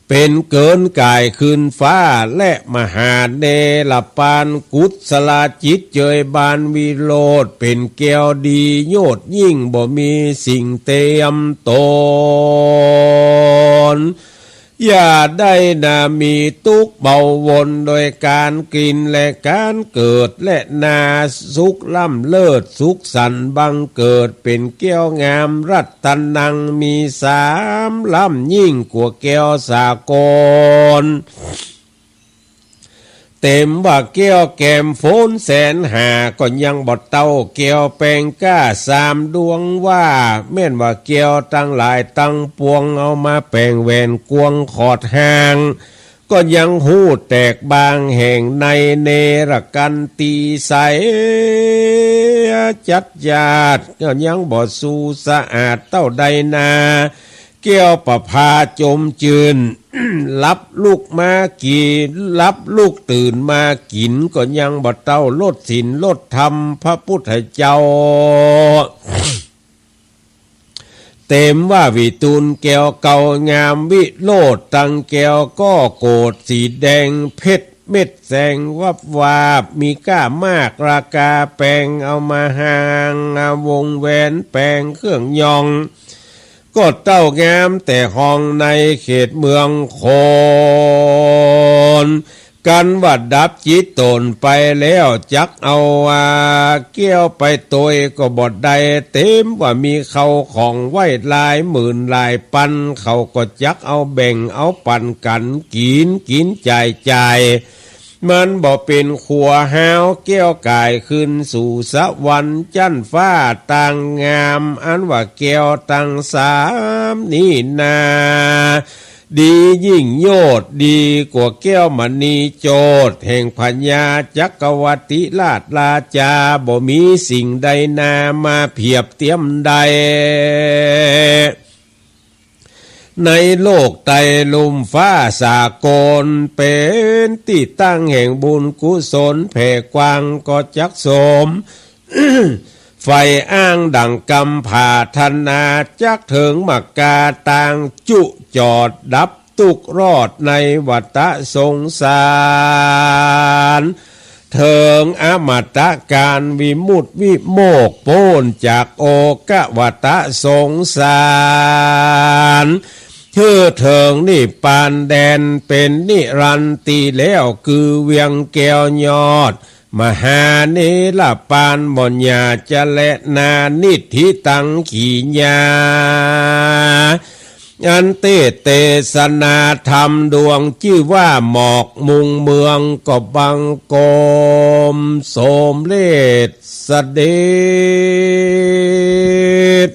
เป๋นเกินก๋ายขึ้นฟ้า และมหาเนรปาน กุศลจิตเจยบานวิโรจน์ เป๋นแก้วดีโยชน์ยิ่ง บ่มีสิ่งเตียมตน อย่าได้นามีตุ๊กข์เบาวน โดยก๋านกิ๋นและก๋านเกิด และนาสุขล้ำเลิศสุขสันต์บังเกิด เป๋นแก้วงามรัตนังมีสามล้ำ ยิ่งกว่าแก้วสากล เต็มว่าแก้วแกมฝนแสนหา ก็ยังบ่เต้าแก้วแปงก้าสามดวง ว่าแม่นว่าแก้วตังหลายตังปวง เอามาแป๋งแหวนกวงขอดห่าง ก็ยังฮู้แตกบางแห่งใน เนรกันตีใสจัดจ้าด ก็ยังบ่สูสะอาดเต้าใดนา แก้วประภาจมจื้น หลับลุกมากี่ หลับลุกตื่นมากิ๋น ก็ยังบ่เต้ารสศีลรสธรรมพระพุทธเจ้า เต็มว่าวิทูลแก้วเก่างามวิโรจน์ตังแก้ว ก็โกศสีแดงเพชรเม็ดแสงวับวาบ มีก้ามากราคาแปง เอามาห่างวงแหวนแปงเครื่องยอง ก็เต้างามแต่ฮองในเขตเมืองโขน กันว่าดับจิตต๋นไปแล้ว จักเอาว่าแก้วไปตวยก็บ่ได้ เต็มว่ามีเข้าของไว้หลายหมื่นหลายปัน เขาก็จักเอาแบ่งเอาปันกั๋นกิ๋น กิ๋นจ่ายจ่าย มันบ่เป๋นขัวฮาว แก้วก๋ายขึ้นสู่สวรรค์จั้นฟ้าตังงาม อันว่าแก้วตังสามนี้นา ดียิ่งโยชน์ ดีกว่าแก้วมณีโจทย์ แห่งพญาจักรวรรดิราชราชา บ่มีสิ่งใดนามาเผียบเตียมได้ ในโลกไตรลุ่มฟ้าสากล เป๋นตี้ตั้งแห่งบุญกุศลแผ่กว้าง ก็จักสมใฝ่อ้างดั่งกำผาถนา จักเถิงมรรคาตางจุจอดดับ ตุ๊กข์รอดในวัฏสงสาร เถิงอมตะกาลวิมุตติวิโมกข์ ป๊นจากโอกวัฏสงสาร หื้อเถิงนิพพานแดนเป๋นนิรันดร์ตี้แล้ว คือเวียงแก้วยอด มหาเนรปานบ่อนหญ้าจะแลนา นิฏฐิตังขีญา อันเตสน์เตสนาธรรมดวงจื้อว่าหมอกมุงเมือง ก็บังคมสมเร็จเสด็จ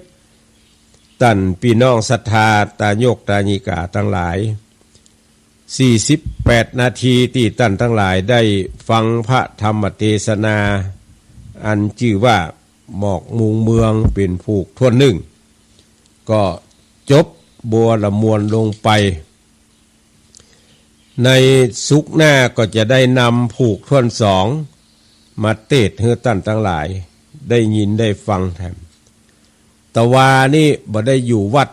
ต้านปี้น้องศรัทธาตายกตายิกาตังหลาย สี่สิบแปดนาทีตี้ต้านตังหลายได้ฟังพระธรรมเตสนา อันจื้อว่าหมอกมุงเมืองเป๋นผูกถ้วนนึ่ง ก็จบบัวละมวลลงไป ในสุกร์หน้าก็จะได้นำผูกถ้วนสองมาเตสน์หื้อต้านตังหลายได้ยินได้ฟังแถม ตะวานี้บ่ได้อยู่วัด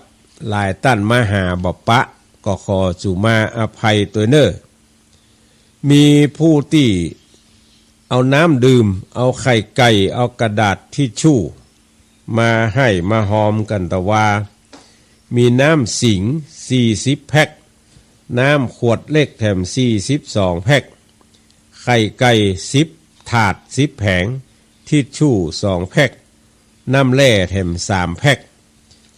หลายต้านมาหาบ่ปะ ก็ขอสุมาอภัยตวยเน่อ มีผู้ตี้เอาน้ำดื่ม เอาไข่ไก่ เอากระดาษทิชชู่มาให้มาฮอมกั๋นตะวา มีน้ำสิงห์ สี่สิบแพ็ค น้ำขวดเล็กแถม สี่สิบสองแพ็ค ไข่ไก่ สิบถาด สิบแผง ทิชชู่ สองแพ็ค น้ำแร่แถม สามแพ็ค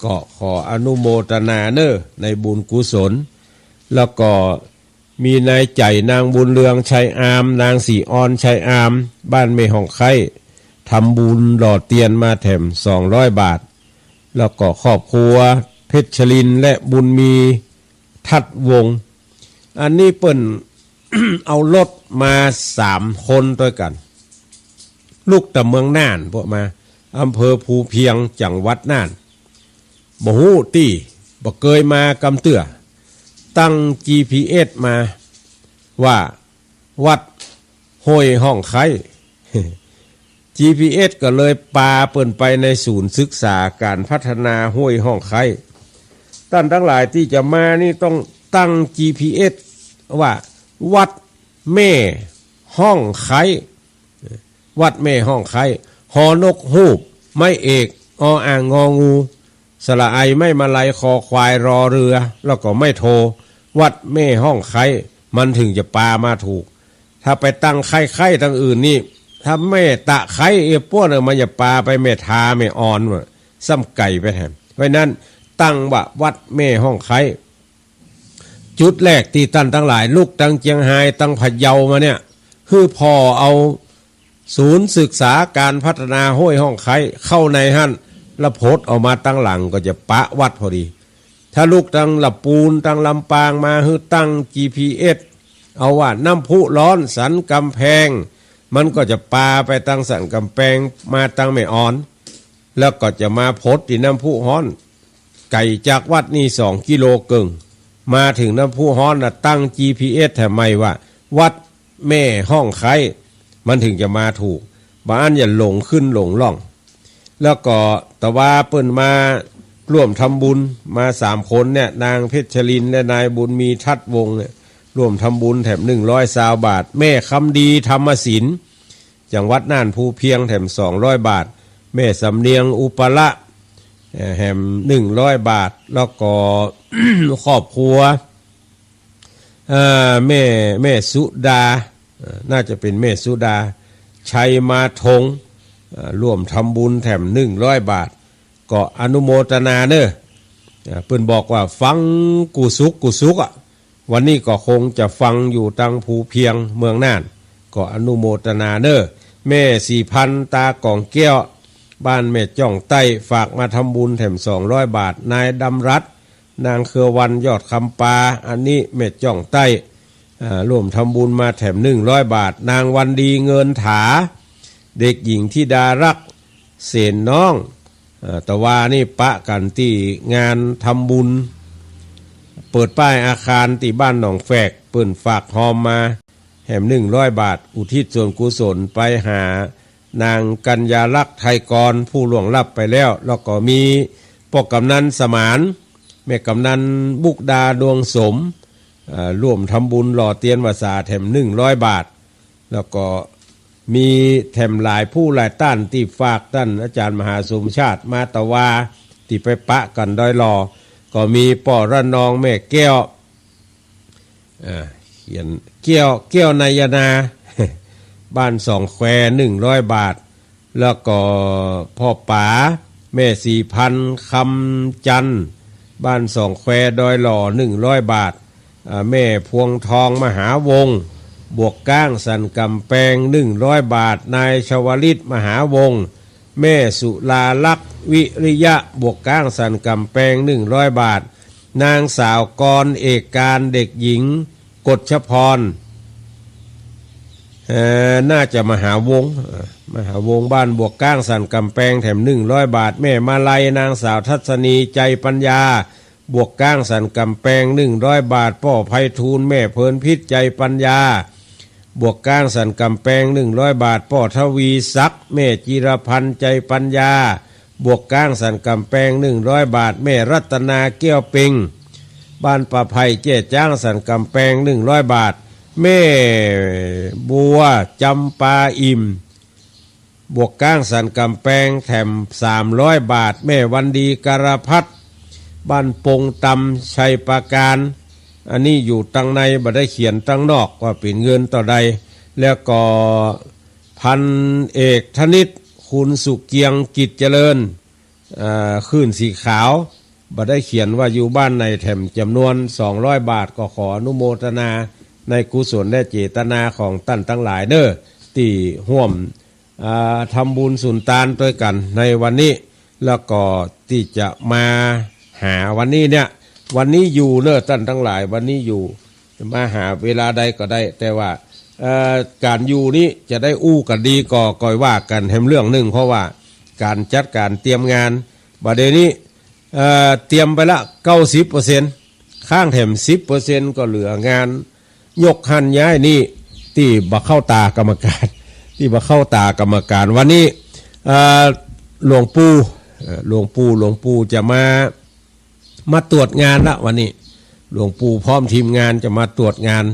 ก็ขออนุโมตนาเน้อในบุญกุศล แล้วก็มีนายใจ๋ นางบุญเรือง ชัยอาม นางศรีออน ชัยอาม บ้านแม่ฮ่องไคล้ ทำบุญหล่อเตียนมาแถมสองร้อยบาท แล้วก็ครอบครัวเพชรชลินทร์และบุญมี ทัดวงศ์ อันนี้เปิ้น เอารถมาสามคนตวยกั๋น ลุกแต่เมืองน่าน พวกมาอำเภอภูเพียง จังหวัดน่าน บ่ฮู้ตี้ บ่เกยมากำเตื้อ ตั้งจีพีเอสมาว่า วัดห้วยฮ่องไคล้ จีพีเอสก็เลยปาเปิ้นไปในศูนย์ศึกษาก๋านพัฒนาห้วยฮ่องไคล้ ต้านตังหลายตี้จะมานี่ต้องตั้งจีพีเอสว่า วัดแม่ฮ่องไคล้ วัดแม่ฮ่องไคล้ ฮอนกฮูก ไม้เอก ออ่าง งองู สระไอ ไม้มาลัย คอควาย รอเรือ แล้วก็ไม้โท วัดแม่ฮ่องไคล้ มันถึงจะปามาถูก ถ้าไปตั้งไคล้ๆ ตังอื่นนี่ ถ้าแม่ตะไคร้เอป้วนเออ มันจะปาไปแม่ทา แม่ออน ซ้ำไก๋ไปแถม เพราะนั้นตั้งว่าวัดแม่ฮ่องไคล้ จุดแรกตี้ต้านตังหลายลุกตังเจียงฮาย ตังพะเยามาเนี่ย คือผ่อเอาศูนย์ศึกษาก๋านพัฒนาห้วยฮ่องไคล้เข้าในหั้น แล้วผดออกมาตังหลังก็จะปะวัดพอดี ถ้าลุกตังละปูน ตังลำปางมา คือตั้งจีพีเอส เอาว่าน้ำพุฮ้อนสันก๋ำแพง มันก็จะปาไปตังสันก๋ำแพง มาตังแม่ออน แล้วก็จะมาผดตี้น้ำพุฮ้อน ไก๋จากวัดนี่สองกิโลเกิ่ง มาถึงน้ำพุฮ้อนน่ะ ตั้งจีพีเอสแถมใหม่ว่า วัดแม่ฮ่องไคล้ มันถึงจะมาถูก บ่อั้นจะหลงขึ้นหลงล่อง แล้วก็ตะวาเปิ้นมาร่วมทำบุญมาสามคนเนี่ย นางเพชรชลินทร์และนายบุญมีทัดวงศ์เนี่ย ร่วมทำบุญแถมหนึ่งร้อยซาวบาท แม่คำดี ธรรมศิลป์ จังหวัดน่าน ภูเพียง แถมสองร้อยบาท แม่สำเนียง อุปละ เอ่อ แถมหนึ่งร้อยบาท แล้วก็ ครอบครัว เอ่อ แม่ แม่สุดา เอ่อ น่าจะเป๋นแม่สุดา ชัยมาทง เอ่อ ร่วมทำบุญแถมหนึ่งร้อยบาท ก็อนุโมตนาเน้อ เอ่อ เปิ้นบอกว่าฟังกู้สุกกู้สุกอะ วันนี้ก็คงจะฟังอยู่ตังภูเพียงเมืองน่าน ก็อนุโมตนาเน้อ แม่ศรีพันธุ์ ตาก๋องแก้ว บ้านแม่จ้องใต้ ฝากมาทำบุญแถมสองร้อยบาท นายดำรัตน์ นางเครือวัน ยอดคำปา อันนี้แม่จ้องใต้ อ่า ร่วมทำบุญมาแถมหนึ่งร้อยบาท นางวันดี เงินถา เด็กหญิงธิดารักษ์ เสนน้อง อ่า ตะวานี่ปะกั๋นตี้งานทำบุญ เปิดป้ายอาคารตี้บ้านหนองแฝก เปิ้นฝากฮอมมาแถมหนึ่งร้อยบาท อุทิศส่วนกุศลไปหานางกัญญาลักษณ์ ไทยกร ผู้ล่วงลับไปแล้ว แล้วก็มีป้อกำนันสมาน แม่กำนันบุกดา ดวงสม อ่า ร่วมทำบุญหล่อเตียนพรรษาแถมหนึ่งร้อยบาท แล้วก็มีแถมหลายผู้หลายต้านตี้ฝาก ต้านอาจ๋ารย์มหาสมชาติ มาตะวา ตี้ไปปะกั๋นดอยหล่อ ก็มีป้อระนอง แม่แก้ว อ่า เขียน แก้ว แก้วนายนา บ้านสองแคว หนึ่งร้อยบาท แล้วก็ป้อป๋า แม่ศรีพันธุ์ คำจันทร์ บ้านสองแคว ดอยหล่อ หนึ่งร้อยบาท อ่า แม่พวงทอง มหาวงศ์ บวกก๊างสันก๋ำแปง หนึ่งร้อยบาท นายชวลิต มหาวงศ์ แม่สุลาลักษณ์ วิริยะ บวกก๊างสันก๋ำแปง หนึ่งร้อยบาท นางสาวกรเอกการ เด็กหญิงกฎชพร เอ่อ น่าจะมหาวงศ์ เอ่อ มหาวงศ์ บ้านบวกก๊างสันก๋ำแปง แถมหนึ่งร้อยบาท แม่มาลัย นางสาวทัศนี ใจปัญญา บวกก๊างสันก๋ำแปง หนึ่งร้อยบาท ป้อไพฑูรย์ แม่เพลินพิษ ใจปัญญา บวกก๊างสันก๋ำแปง หนึ่งร้อยบาท ป้อทวีศักดิ์ แม่จิรพันธ์ ใจปัญญา บวกก๊างสันก๋ำแปง หนึ่งร้อยบาท แม่รัตนา แก้วเปง บ้านป่าไผ่ แจ้จ๊างสันก๋ำแปง หนึ่งร้อยบาท แม่บัว จำปาอิ่ม บวกก๊างสันก๋ำแปง แถมสามร้อยบาท แม่วันดี การพัฒน์ บ้านปงตำ ชัยปราการ อันนี้อยู่ตังใน บ่ได้เขียนตังนอกว่าเป๋นเงินเต้าใด แล้วก็ พันเอกธนิต คุณสุเกียง กิจเจริญ เอ่อ คลื่นสีขาว บ่ได้เขียนว่าอยู่บ้านไหนแถมจำนวนสองร้อยบาท ก็ขออนุโมทนาในกุศลและเจตนาของต้านตังหลายเน้อ ตี้ฮ่วม อ่า ทำบุญสุนตานตวยกั๋นในวันนี้ แล้วก็ตี้จะมาหาวันนี้เนี่ย วันนี้อยู่เน้อต้านตังหลาย วันนี้อยู่ มาหาเวลาใดก็ได้ แต่ว่า เอ่อ ก๋านอยู่นี้จะได้อู้กั๋นดีก็ ก็ว่ากั๋นแหมเรื่องนึ่ง เพราะว่าก๋านจัดก๋านเตรียมงาน บ่าเดี่ยวนี้ เอ่อ เตรียมไปละเก้าสิบเปอร์เซ็นต์ ค้างแถมสิบเปอร์เซ็นต์ ก็เหลืองานยกหั้นย้ายนี่ ตี้บ่เข้าต๋ากรรมก๋าน ตี้บ่เข้าต๋ากรรมก๋าน วันนี้ เอ่อ หลวงปู่ เอ่อ หลวงปู่ หลวงปู่จะมา มาตรวจงานละวันนี้ หลวงปู่พร้อมทีมงานจะมาตรวจงาน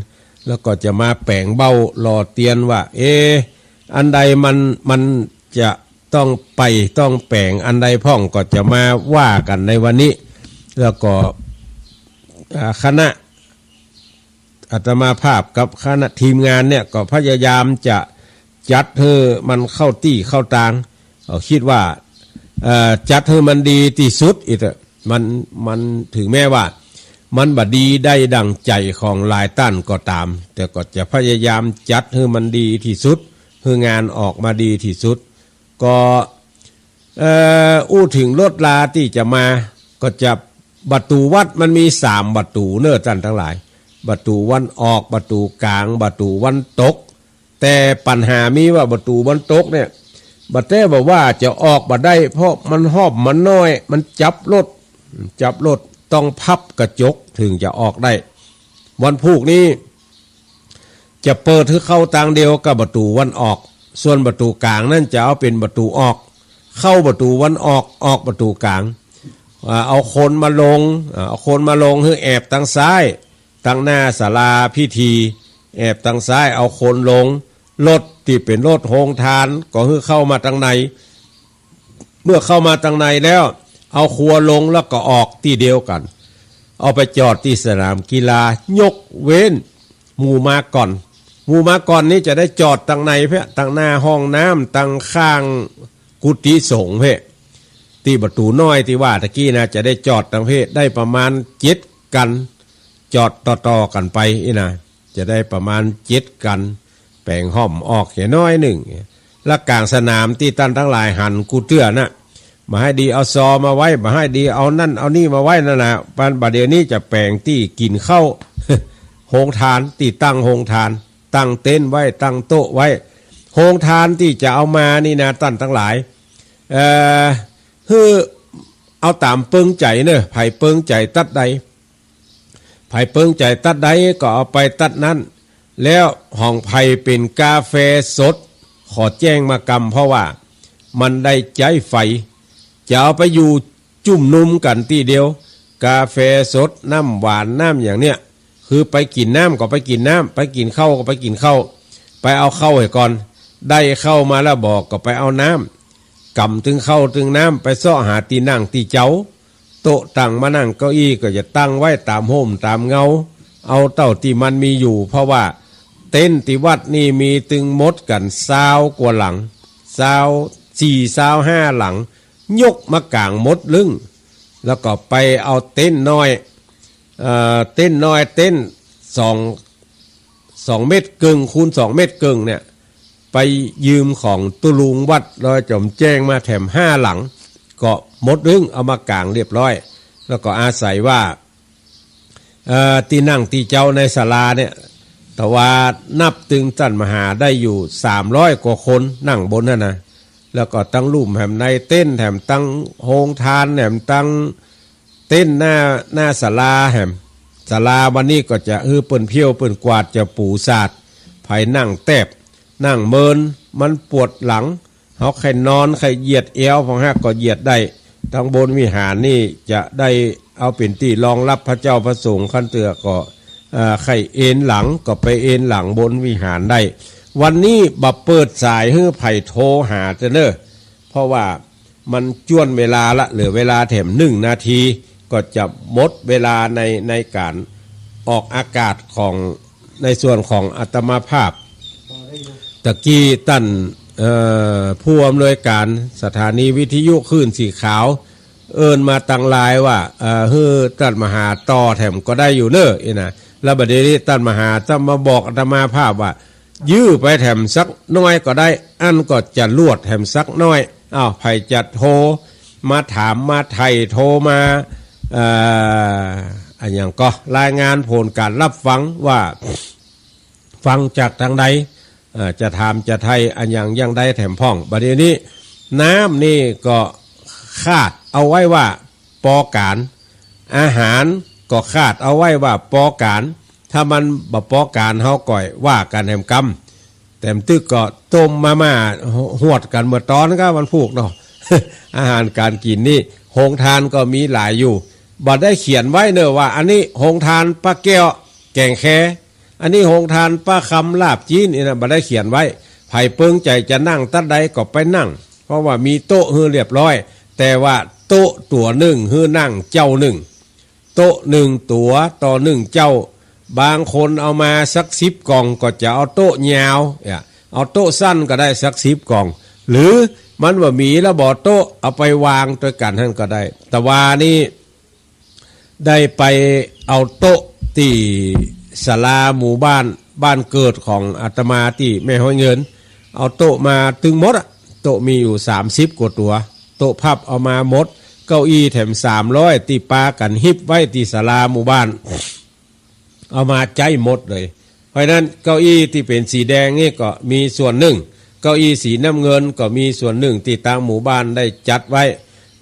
แล้วก็จะมาแป๋งเบ้าหล่อเตียนว่า เอ๊ะ อันใดมัน มันจะต้องไปต้องแป๋ง อันใดพ่องก็จะมาว่ากั๋นในวันนี้ แล้วก็ อ่า คณะ อาตมาภาพกับคณะทีมงานเนี่ยก็พยายามจะจัดหื้อมันเข้าตี้เข้าตาง เอา กึ๊ดว่า เอ่อ จัดหื้อมันดีตี้สุดอีกเต๊อะ มัน มันถึงแม้ว่า มันบ่ดีได้ดั่งใจ๋ของหลายต้านก็ต๋าม แต่ก็จะพยายามจัดหื้อมันดีตี้สุด หื้องานออกมาดีตี้สุด ก็ เอ่อ อู้เถิงรถราตี้จะมา ก็จะ ประตู๋วัดมันมีสามประตู๋เน้อต้านตังหลาย ประตู๋วันออก ประตู๋ก๋าง ประตู๋วันตก แต่ปัญหามีว่าประตู๋วันตกเนี่ย บ่าแต๊บ่าว่าจะออกบ่ได้ เพราะมันฮอบมันน้อย มันจับรถ จับรถ ต้องพับกระจกเถิงจะออกได้ วันพูกนี้ จะเปิดหื้อเข้าตางเดียวกับประตู๋วันออก ส่วนประตู๋ก๋างนั้นจะเอาเป๋นประตู๋ออก เข้าประตู๋วันออก ออกประตู๋ก๋าง อ่า เอาคนมาลง อ่า เอาคนมาลงหื้อแอบตางซ้าย ตางหน้าศาลาพิธี แอบตางซ้าย เอาคนลง รถตี้เป๋นรถโฮงตานก็หื้อเข้ามาตางใน เมื่อเข้ามาตางในแล้ว เอาครัวลงแล้วก็ออกตี้เดียวกั๋น เอาไปจอดตี้สนามกีฬา ยกเว้นหมู่มาก่อน หมู่มาก่อนนี้จะได้จอดตางในเพ่ ตางหน้าห้องน้ำ ตางข้างกุฏิสงฆ์เพ่ ตี้ประตู๋น้อยตี้ว่าตะกี้นะ จะได้จอดตางเพ่ ได้ประมาณเจ็ดกั๋น จอดต่อๆ กั๋นไปอี้นะ จะได้ประมาณเจ็ดกั๋น แป๋งฮ่อมออกแค่น้อยนึ่ง ละก๋างสนามตี้ต้านตังหลายหันกู้เตื้อน่ะ บ่าให้ดีเอาซอมาไว้ บ่าให้ดีเอานั่นเอานี่มาไว้นั่นน่ะ บ่าเดี่ยวนี้จะแป๋งตี้กิ๋นข้าว โฮงตาน ตี้ตั้งโฮงตาน ตั้งเต็นท์ไว้ ตั้งโต๊ะไว้ โฮงตานตี้จะเอามานี่นะ ต้านตังหลาย เอ่อ หื้อเอาต๋ามเปิงใจ๋เน้อ ใผเปิงใจ๋ตั๊ดใด ใผเปิงใจ๋ตั๊ดใดก็เอาไปตั๊ดนั้น แล้วของใผเป๋นกาแฟสด ขอแจ้งมากำ เพราะว่ามันได้ใจ๊ไฟ จะเอาไปอยู่จุ่มนุมกั๋นตี้เดียว กาแฟสด น้ำหวาน น้ำอย่างเนี้ย คือไปกิ๋นน้ำก็ไปกิ๋นน้ำ ไปกิ๋นข้าวก็ไปกิ๋นข้าว ไปเอาข้าวหื้อก่อน ได้ข้าวมาแล้วบ่าก็ไปเอาน้ำ ก๋ำตึงข้าวตึงน้ำ ไปเซาะหาตี้นั่งตี้เจา โต๊ะตั้งมานั่ง เก้าอี้ก็จะตั้งไว้ต๋ามฮ่มต๋ามเงา เอาเต้าตี้มันมีอยู่ เพราะว่าเต็นท์ตี้วัดนี่มีตึงหมดกั๋นซาวกว่าหลัง ซาวสี่ ซาวห้าหลัง ยกมากางหมดลึ่ง แล้วก็ไปเอาเต็นท์น้อย เอ่อ เต็นท์น้อย เต็นท์สอง สองเมตรเกิ่งคูณสองเมตรเกิ่งเนี่ย ไปยืมของตุ๊ลุงวัดดอยจ๋อมแจ้งมาแถมห้าหลัง ก็หมดลึ่ง เอามากางเรียบร้อย แล้วก็อาศัยว่า เอ่อ ตี้นั่งตี้เจาในศาลาเนี่ย แต่ว่านับตึงต้านมหาได้อยู่สามร้อยกว่าคนนั่งบนนั้นนะ แล้วก็ตังลุ่มแหมในเต็นท์ แถมตังโฮงตาน แถมตังเต็นท์หน้า หน้าศาลาแหม ศาลาวันนี้ก็จะหื้อเปิ้นเผี้ยวเปิ้นกวาด จะปูสาด ใผนั่งแต๊บ นั่งเมิน มันปวดหลัง เฮาใค่นอนใค่เหยียดแอว พองหากก็เหยียดได้ ตังบนวิหารนี่จะได้เอาเป๋นตี้รองรับพระเจ้าพระสงฆ์ คันเตื้อก็ เอ่อ ใค่เอนหลังก็ไปเอนหลังบนวิหารได้ วันนี้บ่เปิดสายหื้อใผโทรหาเตื้อเน้อ เพราะว่ามันจ้วนเวลาละ เหลือเวลาแถมหนึ่งนาที ก็จะหมดเวลาใน ในก๋านออกอากาศของ ในส่วนของอาตมาภาพ ตะกี้ต้าน เอ่อ ผู้อำนวยก๋านสถานีวิทยุคลื่นสีขาว เอิ้นมาตังหลายว่า เอ่อ หื้อต้านมหาต่อแถมก็ได้อยู่เน้อ อี้นะ แล้วบัดนี้ต้านมหาจะมาบอกอาตมาภาพว่า ยื้อไปแถมสักหน้อยก็ได้ อั้นก็จะลวดแถมสักหน้อย อ้าว ใผจะโทรมาถามมาไถ่ โทรมา เอ่อ อะหยังก็ รายงานผลก๋านฮับฟังว่า ฟังจากตางใด เอ่อ จะถามจะไถ่อะหยังอย่างใดแถมพ่อง บัดนี้น้ำนี่ก็ขาดเอาไว้ว่าปอก๋าน อาหารก็ขาดเอาไว้ว่าปอก๋าน ถ้ามันบ่ปอก๋านเฮาก็ว่ากั๋นแหมกำ แถมตึกก็ต้มมาม่าหวดกั๋นเมื่อตอนก็วันพูกเนาะ อาหารก๋านกิ๋นนี่ โฮงตานก็มีหลายอยู่ บ่ได้เขียนไว้เน้อว่า อันนี้โฮงตานป้าแก้วแก่งแค อันนี้โฮงตานป้าคำลาบจี๋น อี้นะ บ่ได้เขียนไว้ ใผเปิงใจ๋จะนั่งตั๊ดใดก็ไปนั่ง เพราะว่ามีโต๊ะหื้อเรียบร้อย แต่ว่าโต๊ะตั๋วนึ่งหื้อนั่งเจ้านึ่ง โต๊ะนึ่งตั๋วต่อนึ่งเจ้า บางคนเอามาสักสิบก่องก็จะเอาโต๊ะยาว เนี่ย เอาโต๊ะสั้นก็ได้สักสิบก่อง หรือมันบ่มีแล้วบ่โต๊ะ เอาไปวางตวยกั๋นหั้นก็ได้ แต่ว่านี่ ได้ไปเอาโต๊ะตี้ศาลาหมู่บ้าน บ้านเกิดของอาตมาตี้แม่ฮ้อยเงิน เอาโต๊ะมาตึงหมดอะ โต๊ะมีอยู่สามสิบกว่าตั๋ว โต๊ะพับเอามาหมด เก้าอี้แถมสามร้อยตี้ปากั๋นฮิบไว้ตี้ศาลาหมู่บ้าน เอามาใจ๊หมดเลย เพราะฉะนั้นเก้าอี้ตี้เป๋นสีแดงนี่ก็มีส่วนนึ่ง เก้าอี้สีน้ำเงินก็มีส่วนนึ่งตี้ตางหมู่บ้านได้จัดไว้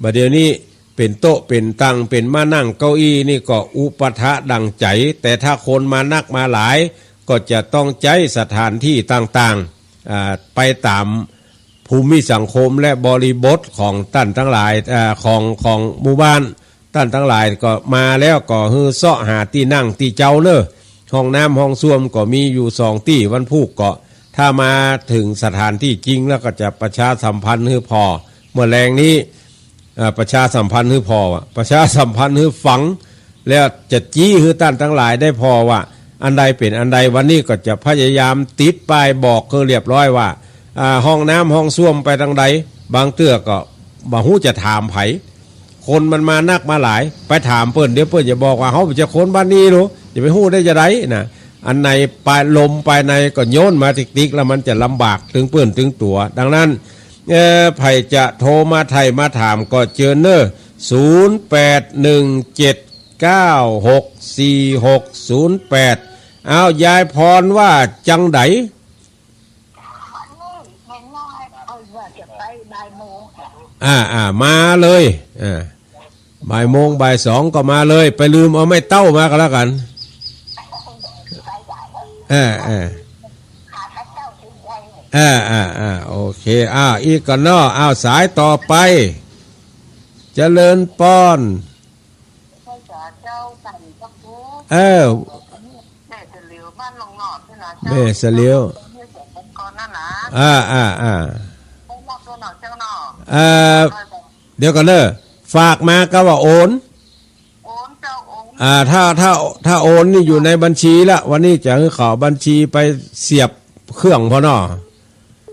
บ่าเดี่ยวนี้เป๋นโต๊ะเป๋นตังเป๋นมานั่งเก้าอี้นี่ก็อุปะทะดั่งใจ๋ แต่ถ้าคนมานักมาหลายก็จะต้องใจ๊สถานตี้ต่างๆ อ่า ไปต๋าม ภูมิสังคมและบริบทของต้านตังหลาย เอ่อ ของ ของหมู่บ้าน ต้านตังหลายก็มาแล้วก็หื้อเซาะหาตี้นั่งตี้เจ้าเน้อ ห้องน้ำห้องส้วมก็มีอยู่สองตี้ วันพูกก็ ถ้ามาเถิงสถานตี้จริงแล้วก็จะประชาสัมพันธ์หื้อผ่อ เมื่อแลงนี้ เอ่อ ประชาสัมพันธ์หื้อผ่อ ประชาสัมพันธ์หื้อฟัง แล้วจะจี้หื้อต้านตังหลายได้ผ่อว่า อันใดเป๋นอันใด วันนี้ก็จะพยายามติดป้ายบอกหื้อเรียบร้อยว่า อ่า ห้องน้ำห้องส้วมไปตางใด บางเตื้อก็บ่ฮู้จะถามใผ คนมันมานักมาหลาย ไปถามเปิ้น เดี๋ยวเปิ้นจะบอกว่า เฮาบ่ใจ้คนบ้านนี้เนาะ จะไปฮู้ได้จาใดนะ อันในปายลมภายในก็โยนมาติ๊กๆ แล้วมันจะลำบากเถิงเปิ้นเถิงตั๋ว ดังนั้น เอ่อ ใผจะโทรมาไถ่มาถามก็เจิญเน้อ ศูนย์แปดหนึ่งเจ็ดเก้าหกสี่หกศูนย์แปด อ้าว ยายพรว่าจังใด อ่า อ่า มาเลย อ่า บ่ายโมงบ่ายสองก็มาเลย ไปลืมเอาไม้เต๊ามาก็แล้วกั๋น เออ เออ เออ เออ เออ โอเค อ้าว อีกก่อนเนาะ อ้าว สายต่อไป เจริญปอน เออ แม่เสลียว บ้านหนองหนอดนี่นะเจ้า แม่เสลียว แม่เสลียวก่อนนั่นนะ อ่า อ่า อ่า เออ เดี๋ยวก่อนเน้อ ฝากมาก็ว่าโอน โอนเจ้า โอน อ่า ถ้า ถ้า ถ้าโอนนี่อยู่ในบัญชีละ วันนี้จะหื้อเขาเอาบัญชีไปเสียบเครื่องพ่อเนาะ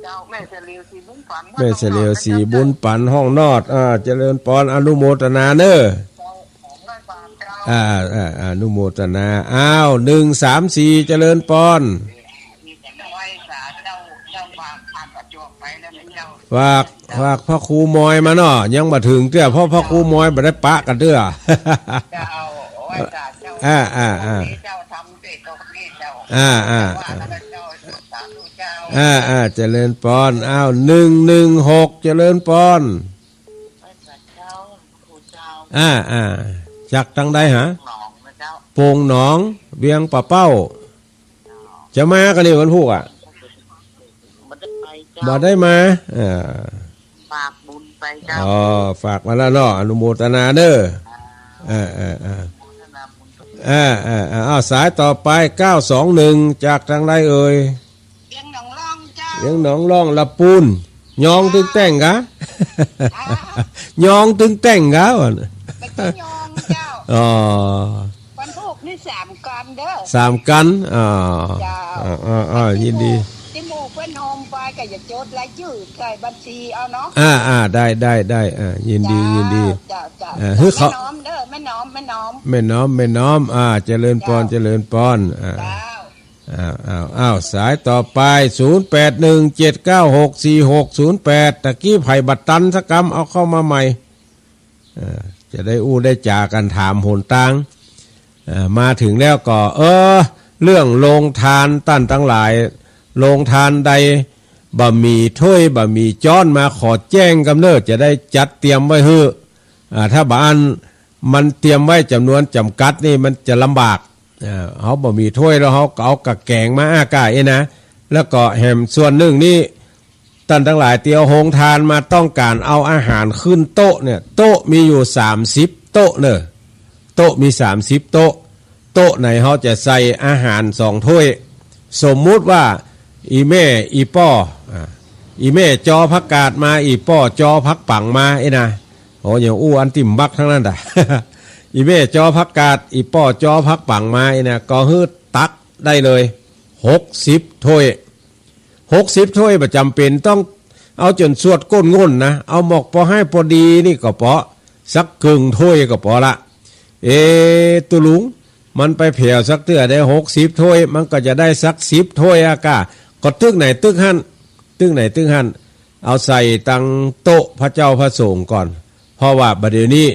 เจ้า แม่เสลียว สีบุญปัน แม่เสลียว สีบุญปัน ห้องหนอด อ่า เจริญปอน อนุโมทนาเน้อ เจ้า สองร้อยบาทเจ้า อ่า อ่า อนุโมทนา อ้าว หนึ่งสามสี่ เจริญปอน ไหว้สาเจ้า เจ้าฝากผ่านประจวบไปแล้วนะเจ้า ฝาก ฝากพระครูมอยมาเนาะ ยังบ่เถิงเตื้อ เพราะพระครูมอยบ่ได้ปะกั๋นเตื้อ เจ้า ไหว้สาเจ้า อ่า อ่า อ่า เจ้าทำเสร็จก็นี่เจ้า อ่า อ่า ว่าแล้วเจ้า สาธุเจ้า อ่า อ่า เจริญปอน อ้าว หนึ่งหนึ่งหก เจริญปอน ไหว้สาเจ้า ครูเจ้า อ่า อ่า จากตางใดฮะ หนองนะเจ้า โป่งหนอง เวียงป่าเป้า จะมากั๋นนี่วันพูกอ่ะ บ่ได้ไปเจ้า บ่ได้มา อ่า ฝากบุญไปเจ้า อ๋อ ฝากมาแล้วเนาะ อนุโมทนาเน้อ อ่า เออ เออ เออ อนุโมทนาบุญไป อ่า อ่า อ่า อ้าว สายต่อไป เก้าสองหนึ่ง จากตางใดเอ่ย เวียงหนองล่องเจ้า เวียงหนองล่อง ละปูน ยองตึงแต่งกะ อ่า ยองตึงแต่งกะ บ่ใจ้ยองเจ้า อ๋อ วันพูกนี่สามกั๋นเน้อ สามกั๋น อ๋อ เจ้า อ๋อ อ๋อ อ๋อ ยินดี ตี้หมู่เปิ้นโฮมไป ก็อย่าจดรายจื้อใส่บัญชีเอาเนาะ อ่า อ่า ได้ ได้ ได้ อ่า ยินดี เจ้า ยินดี เจ้า เจ้า อ่า หื้อเขา แม่น้อมเด้อ แม่น้อม แม่น้อม แม่น้อม แม่น้อม อ่า เจริญปอน เจ้า เจริญปอน อ่า เจ้า อ้าว อ้าว อ้าว สายต่อไป ศูนย์แปดหนึ่งเจ็ดเก้าหกสี่หกศูนย์แปด ตะกี้ไผบ่ตันสักกำ เอาเข้ามาใหม่ เอ่อ จะได้อู้ได้จ๋ากั๋นถามหนตาง เอ่อ มาเถิงแล้วก็ เออ เรื่องโฮงตานต้านตังหลาย โฮงตานใดบ่มีถ้วยบ่มีจ๊อนมาขอแจ้งกำเน่อ จะได้จัดเตรียมไว้หื้อ อ่า ถ้าบ่อั้นมันเตรียมไว้จ๋ำนวนจ๋ำกัดนี่มันจะลำบาก เอ่อ เฮาบ่มีถ้วยแล้วเฮาก็เอากะแก๋งมาอ้าก้าเองนะ แล้วก็แหมส่วนนึ่งนี่ ต้านตังหลายตี้เอาโฮงตานมาต้องก๋านเอาอาหารขึ้นโต๊ะเนี่ย โต๊ะมีอยู่สามสิบโต๊ะเน่อ โต๊ะมีสามสิบโต๊ะ โต๊ะไหนเฮาจะใส่อาหารสองถ้วย สมมุติว่า อี่แม่อี่ป้อ อ่า อี่แม่จอผักกาดมา อี่ป้อจอผักปังมา เอ้ยนะ โห อย่างอู้อันตี้บ่มักตังนั้นน่ะ อี่แม่จอผักกาด อี่ป้อจอผักปังมาเอ้ยนะ ก็หื้อตักได้เลย หกสิบถ้วย หกสิบถ้วย บ่จ๋ำเป๋นต้องเอาจ๋นสวดก้นง่นนะ เอาหมอกปอห้ายปอดีนี่ก็ปอ สักเกิ่งถ้วยก็ปอละ เอ๊ะ ตุ๊ลุง มันไปแผวสักเตื้อได้หกสิบถ้วย มันก็จะได้สักสิบถ้วยอะก้า ก็ตึกไหนตึกหั้น ตึกไหนตึกหั้น เอาใส่ตังโต๊ะพระเจ้าพระสงฆ์ก่อน เพราะว่าบ่าเดี่ยวนี้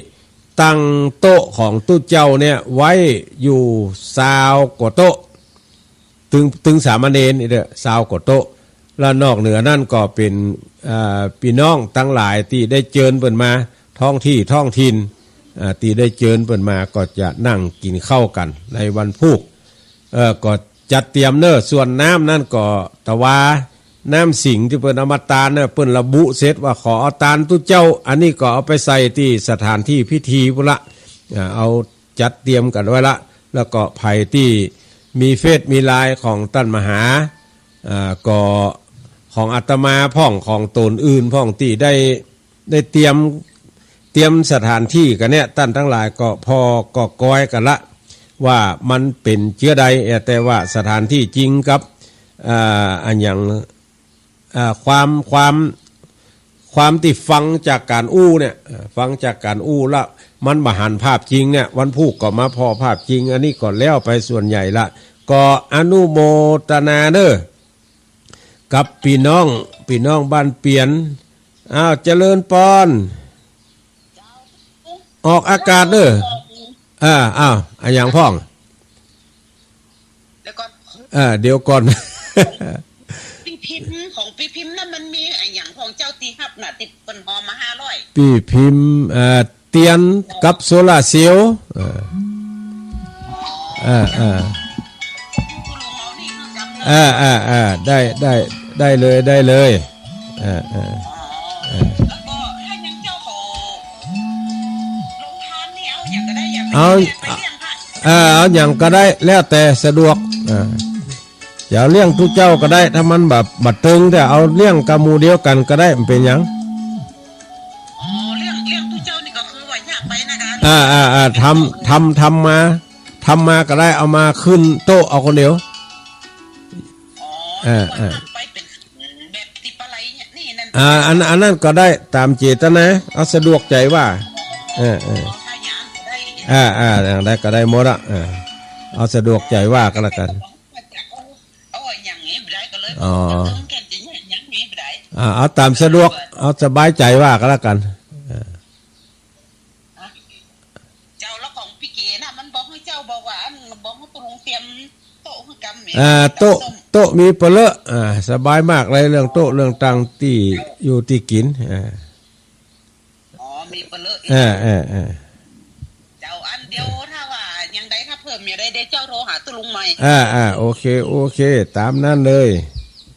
ตังโต๊ะของตุ๊เจ้าเนี่ยไว้อยู่ซาวกว่าโต๊ะ ตึง ตึงสามเณรนี่เด้อ ซาวกว่าโต๊ะ และนอกเหนือนั้นก็เป๋น เอ่อ ปี้น้องตังหลายตี้ได้เจิญเปิ้นมา ท้องตี้ท้องถิ่น เอ่อ ตี้ได้เจิญเปิ้นมาก็จะนั่งกิ๋นข้าวกั๋นในวันพูก เอ่อ ก็จัดเตรียมเน่อ ส่วนน้ำนั้นก็ตะวา น้ำสิงห์ตี้เปิ้นเอามาตานเน่อ เปิ้นระบุเสร็จว่าขอเอาตานตุ๊เจ้า อันนี้ก็เอาไปใส่ตี้สถานตี้พิธีปู้นละ เอ่อ เอา จัดเตรียมกั๋นไว้ละ แล้วก็ใผตี้มีเฟซมีไลน์ของต้านมหา อ่า ก็ของอาตมาพ่อง ของต๋นอื่นพ่องตี้ได้ ได้เตรียม เตรียมสถานตี้กั๋นเนี่ย ต้านตังหลายก็ผ่อก็กอยกั๋นละ ว่ามันเป๋นเจื้อใด เอ่อ แต่ว่าสถานตี้จริงกับ อ่า อะหยัง อ่า ความ ความ ความตี้ฟังจากก๋านอู้เนี่ย อ่า ฟังจากก๋านอู้ละ มันบ่หันภาพจริงเนี่ย วันพูกก็มาผ่อภาพจริง อันนี้ก็แล้วไปส่วนใหญ่ละ ก็อนุโมตนาเน่อ กับปี้น้อง ปี้น้องบ้านเปียน อ้าว เจริญปอน ออกอากาศเน่อ อ่า อ้าว อะหยังพ่อง แล้วก็ อ่า เดี๋ยวก่อน ปี้พิมพ์ ของปี้พิมพ์นั้นมันมีอะหยังของเจ้าตี้ฮับน่ะ ตี้เปิ้นฮอมาห้าร้อย ปี้พิมพ์ เอ่อ เตียนกับโซลาร์เซลล์ เออ เออ เออ เออ เออ ได้ ได้ ได้เลย ได้เลย เออ เออ เออ แล้วก็ถ้ายังเจ้าของโฮงตานนี่เอาหยังก็ได้ อย่างไป เอา เลี้ยง ไปเลี้ยงพระ เออ เอาหยังก็ได้ แล้วแต่สะดวก เออ จะเอาเลี้ยงตุ๊เจ้าก็ได้ ถ้ามันแบบบ่ตึง แต่เอาเลี้ยงกับหมู่เดียวกั๋นก็ได้ มันเป๋นหยัง อ๋อ เลี้ยง เลี้ยงตุ๊เจ้านี่ก็คือว่าอยากไปนะคะ อ่า อ่า อ่า ทำ ทำ ทำมา ทำมาก็ได้ เอามาขึ้นโต๊ะเอาคนเดียว อ๋อ เออ เออ ไปเป๋นแบบตี้ปะไหลเนี่ย นี่นั่น อ่า อัน อันนั้นก็ได้ ต๋ามเจตนา เอาสะดวกใจ๋ว่า เออ เออ อ๋อ ถ้าอย่างนั้นก็ได้ อ่า อ่า อย่างใดก็ได้หมดอะ เออ เอาสะดวกใจ๋ว่าก็แล้วกั๋น เอาอย่างนี้บ่ได้ก็เลย อ๋อ เก่งจริงอย่างนี้บ่ได้ อ่า เอาต๋ามสะดวก เอาสบายใจ๋ว่าก็แล้วกั๋น เออ เจ้า แล้วของปี้เก๋น่ะ มันบอกหื้อเจ้า บอกว่าอัน บอกหื้อตุ๊ลุงเตรียมโต๊ะหื้อกำแหม อ่า โต๊ะ โต๊ะมีเป๋อเลอะ อ่า สบายมากเลย เรื่องโต๊ะเรื่องตังตี้อยู่ตี้กิ๋น อ่า อ๋อ มีเป๋อเลอะ เออ เออ เออ เจ้า อันเดียว ถ้าว่าอย่างใด ถ้าเพิ่มอย่างใด เดี๋ยวเจ้าโทรหาตุ๊ลุงใหม่ อ่า อ่า โอเค โอเค ต๋ามนั้นเลย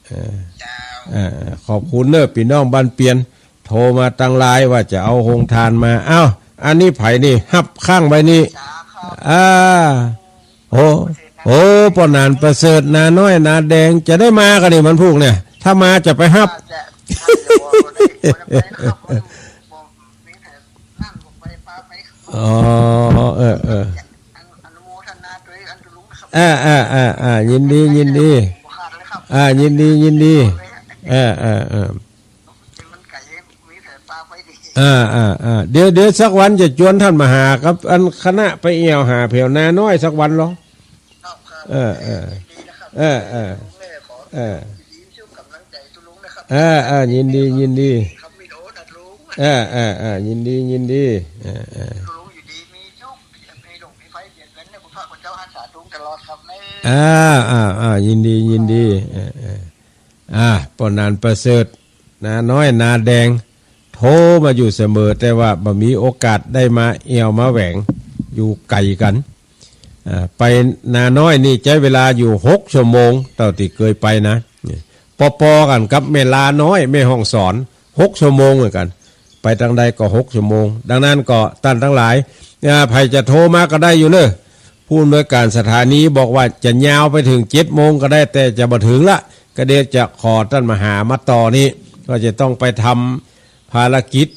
เออ เจ้า อ่า ขอบคุณเน่อ ปี้น้องบ้านเปียน โทรมาตังไลน์ว่าจะเอาโฮงตานมา อ้าว อันนี้ใผนี่ ฮับข้างไว้นี่ อ่า โอ้ โอ้ ป้อหนานประเสริฐ นาน้อย นาแดง จะได้มากั๋นนี่วันพูกเนี่ย ถ้ามาจะไปฮับ อ๋อ เออ เออ อนุโมทนาด้วยอันลุงนะครับ อ่า อ่า อ่า อ่า ยินดี ยินดี อ่า ยินดี ยินดี เออ เออ เออ มันไก๋ มีแผนปาไปดี เออ เออ เออ เดี๋ยว เดี๋ยวสักวันจะจวนต้านมหากับอันคณะไปแอ่วหาแผวนาน้อยสักวันลอ ครับ ครับ เออ เออ ดีนะครับ เออ เออ ลุงเนี่ยขอ เออ ยินดีกับก๋ำลังใจ๋ตุ๊ลุงนะครับ เออ เออ ยินดี ยินดี ครับ วิดีโอนะลุง เออ เออ เออ ยินดี ยินดี เออ เออ ตุ๊ลุงอยู่ดีมีสุข อย่ามีโรคมีภัยเบียดเบียนนะ คุณพระคุณเจ้าฮักษาตุ๊ลุงตลอดครับ เออ อ่า อ่า อ่า ยินดี ยินดี เออ เออ อ่า ป้อหนานประเสริฐ นาน้อยนาแดง โทรมาอยู่เสมอ แต่ว่าบ่มีโอกาสได้มาแอ่วมาแหวง อยู่ไก๋กั๋น อ่า ไปนาน้อยนี่ใจ๊เวลาอยู่หกชั่วโมง เต้าตี้เกยไปนะ ปอๆ กั๋นกับแม่ลาน้อย แม่ฮ่องสอน หกชั่วโมงเหมือนกั๋น ไปตางใดก็หกชั่วโมง ดังนั้นก็ต้านตังหลาย อ่า ใผจะโทรมาก็ได้อยู่เน่อ ผู้อำนวยก๋านสถานีบอกว่าจะยาวไปเถิงเจ็ดโมงก็ได้ แต่จะบ่เถิงละ ก็เดี๋ยวจะขอต้านมหามาต่อนี้ ก็จะต้องไปทำภารกิจ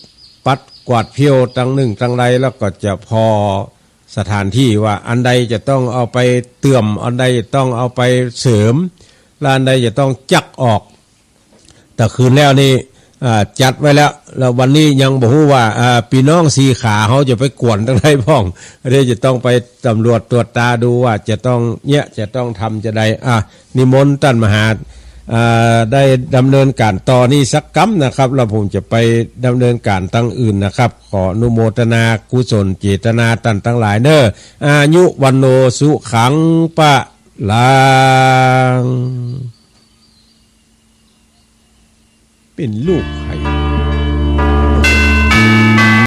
ปัดกวาดเผี้ยวตังนึ่งตังใด แล้วก็จะผ่อสถานตี้ว่าอันใดจะต้องเอาไปเติ่ม อันใดจะต้องเอาไปเสริม และอันใดจะต้องจักออก แต่คืนแล้วนี่ อ่า จัดไว้แล้ว แล้ววันนี้ยังบ่ฮู้ว่า อ่า ปี้น้องสี่ขาเฮาจะไปกวนตางใดพ่อง เดี๋ยวจะต้องไปสำรวจตรวจตาดูว่าจะต้องเนี่ย จะต้องทำจะใด อ่ะ นิมนต์ต้านมหา อ่า ได้ดำเนินก๋านต่อนี้สักกำนะครับ แล้วผมจะไปดำเนินก๋านตังอื่นนะครับ ขออนุโมทนากุศลเจตนาต้านตังหลายเน่อ อายุ วัณโณ สุขัง พลัง เป๋นลูกใผ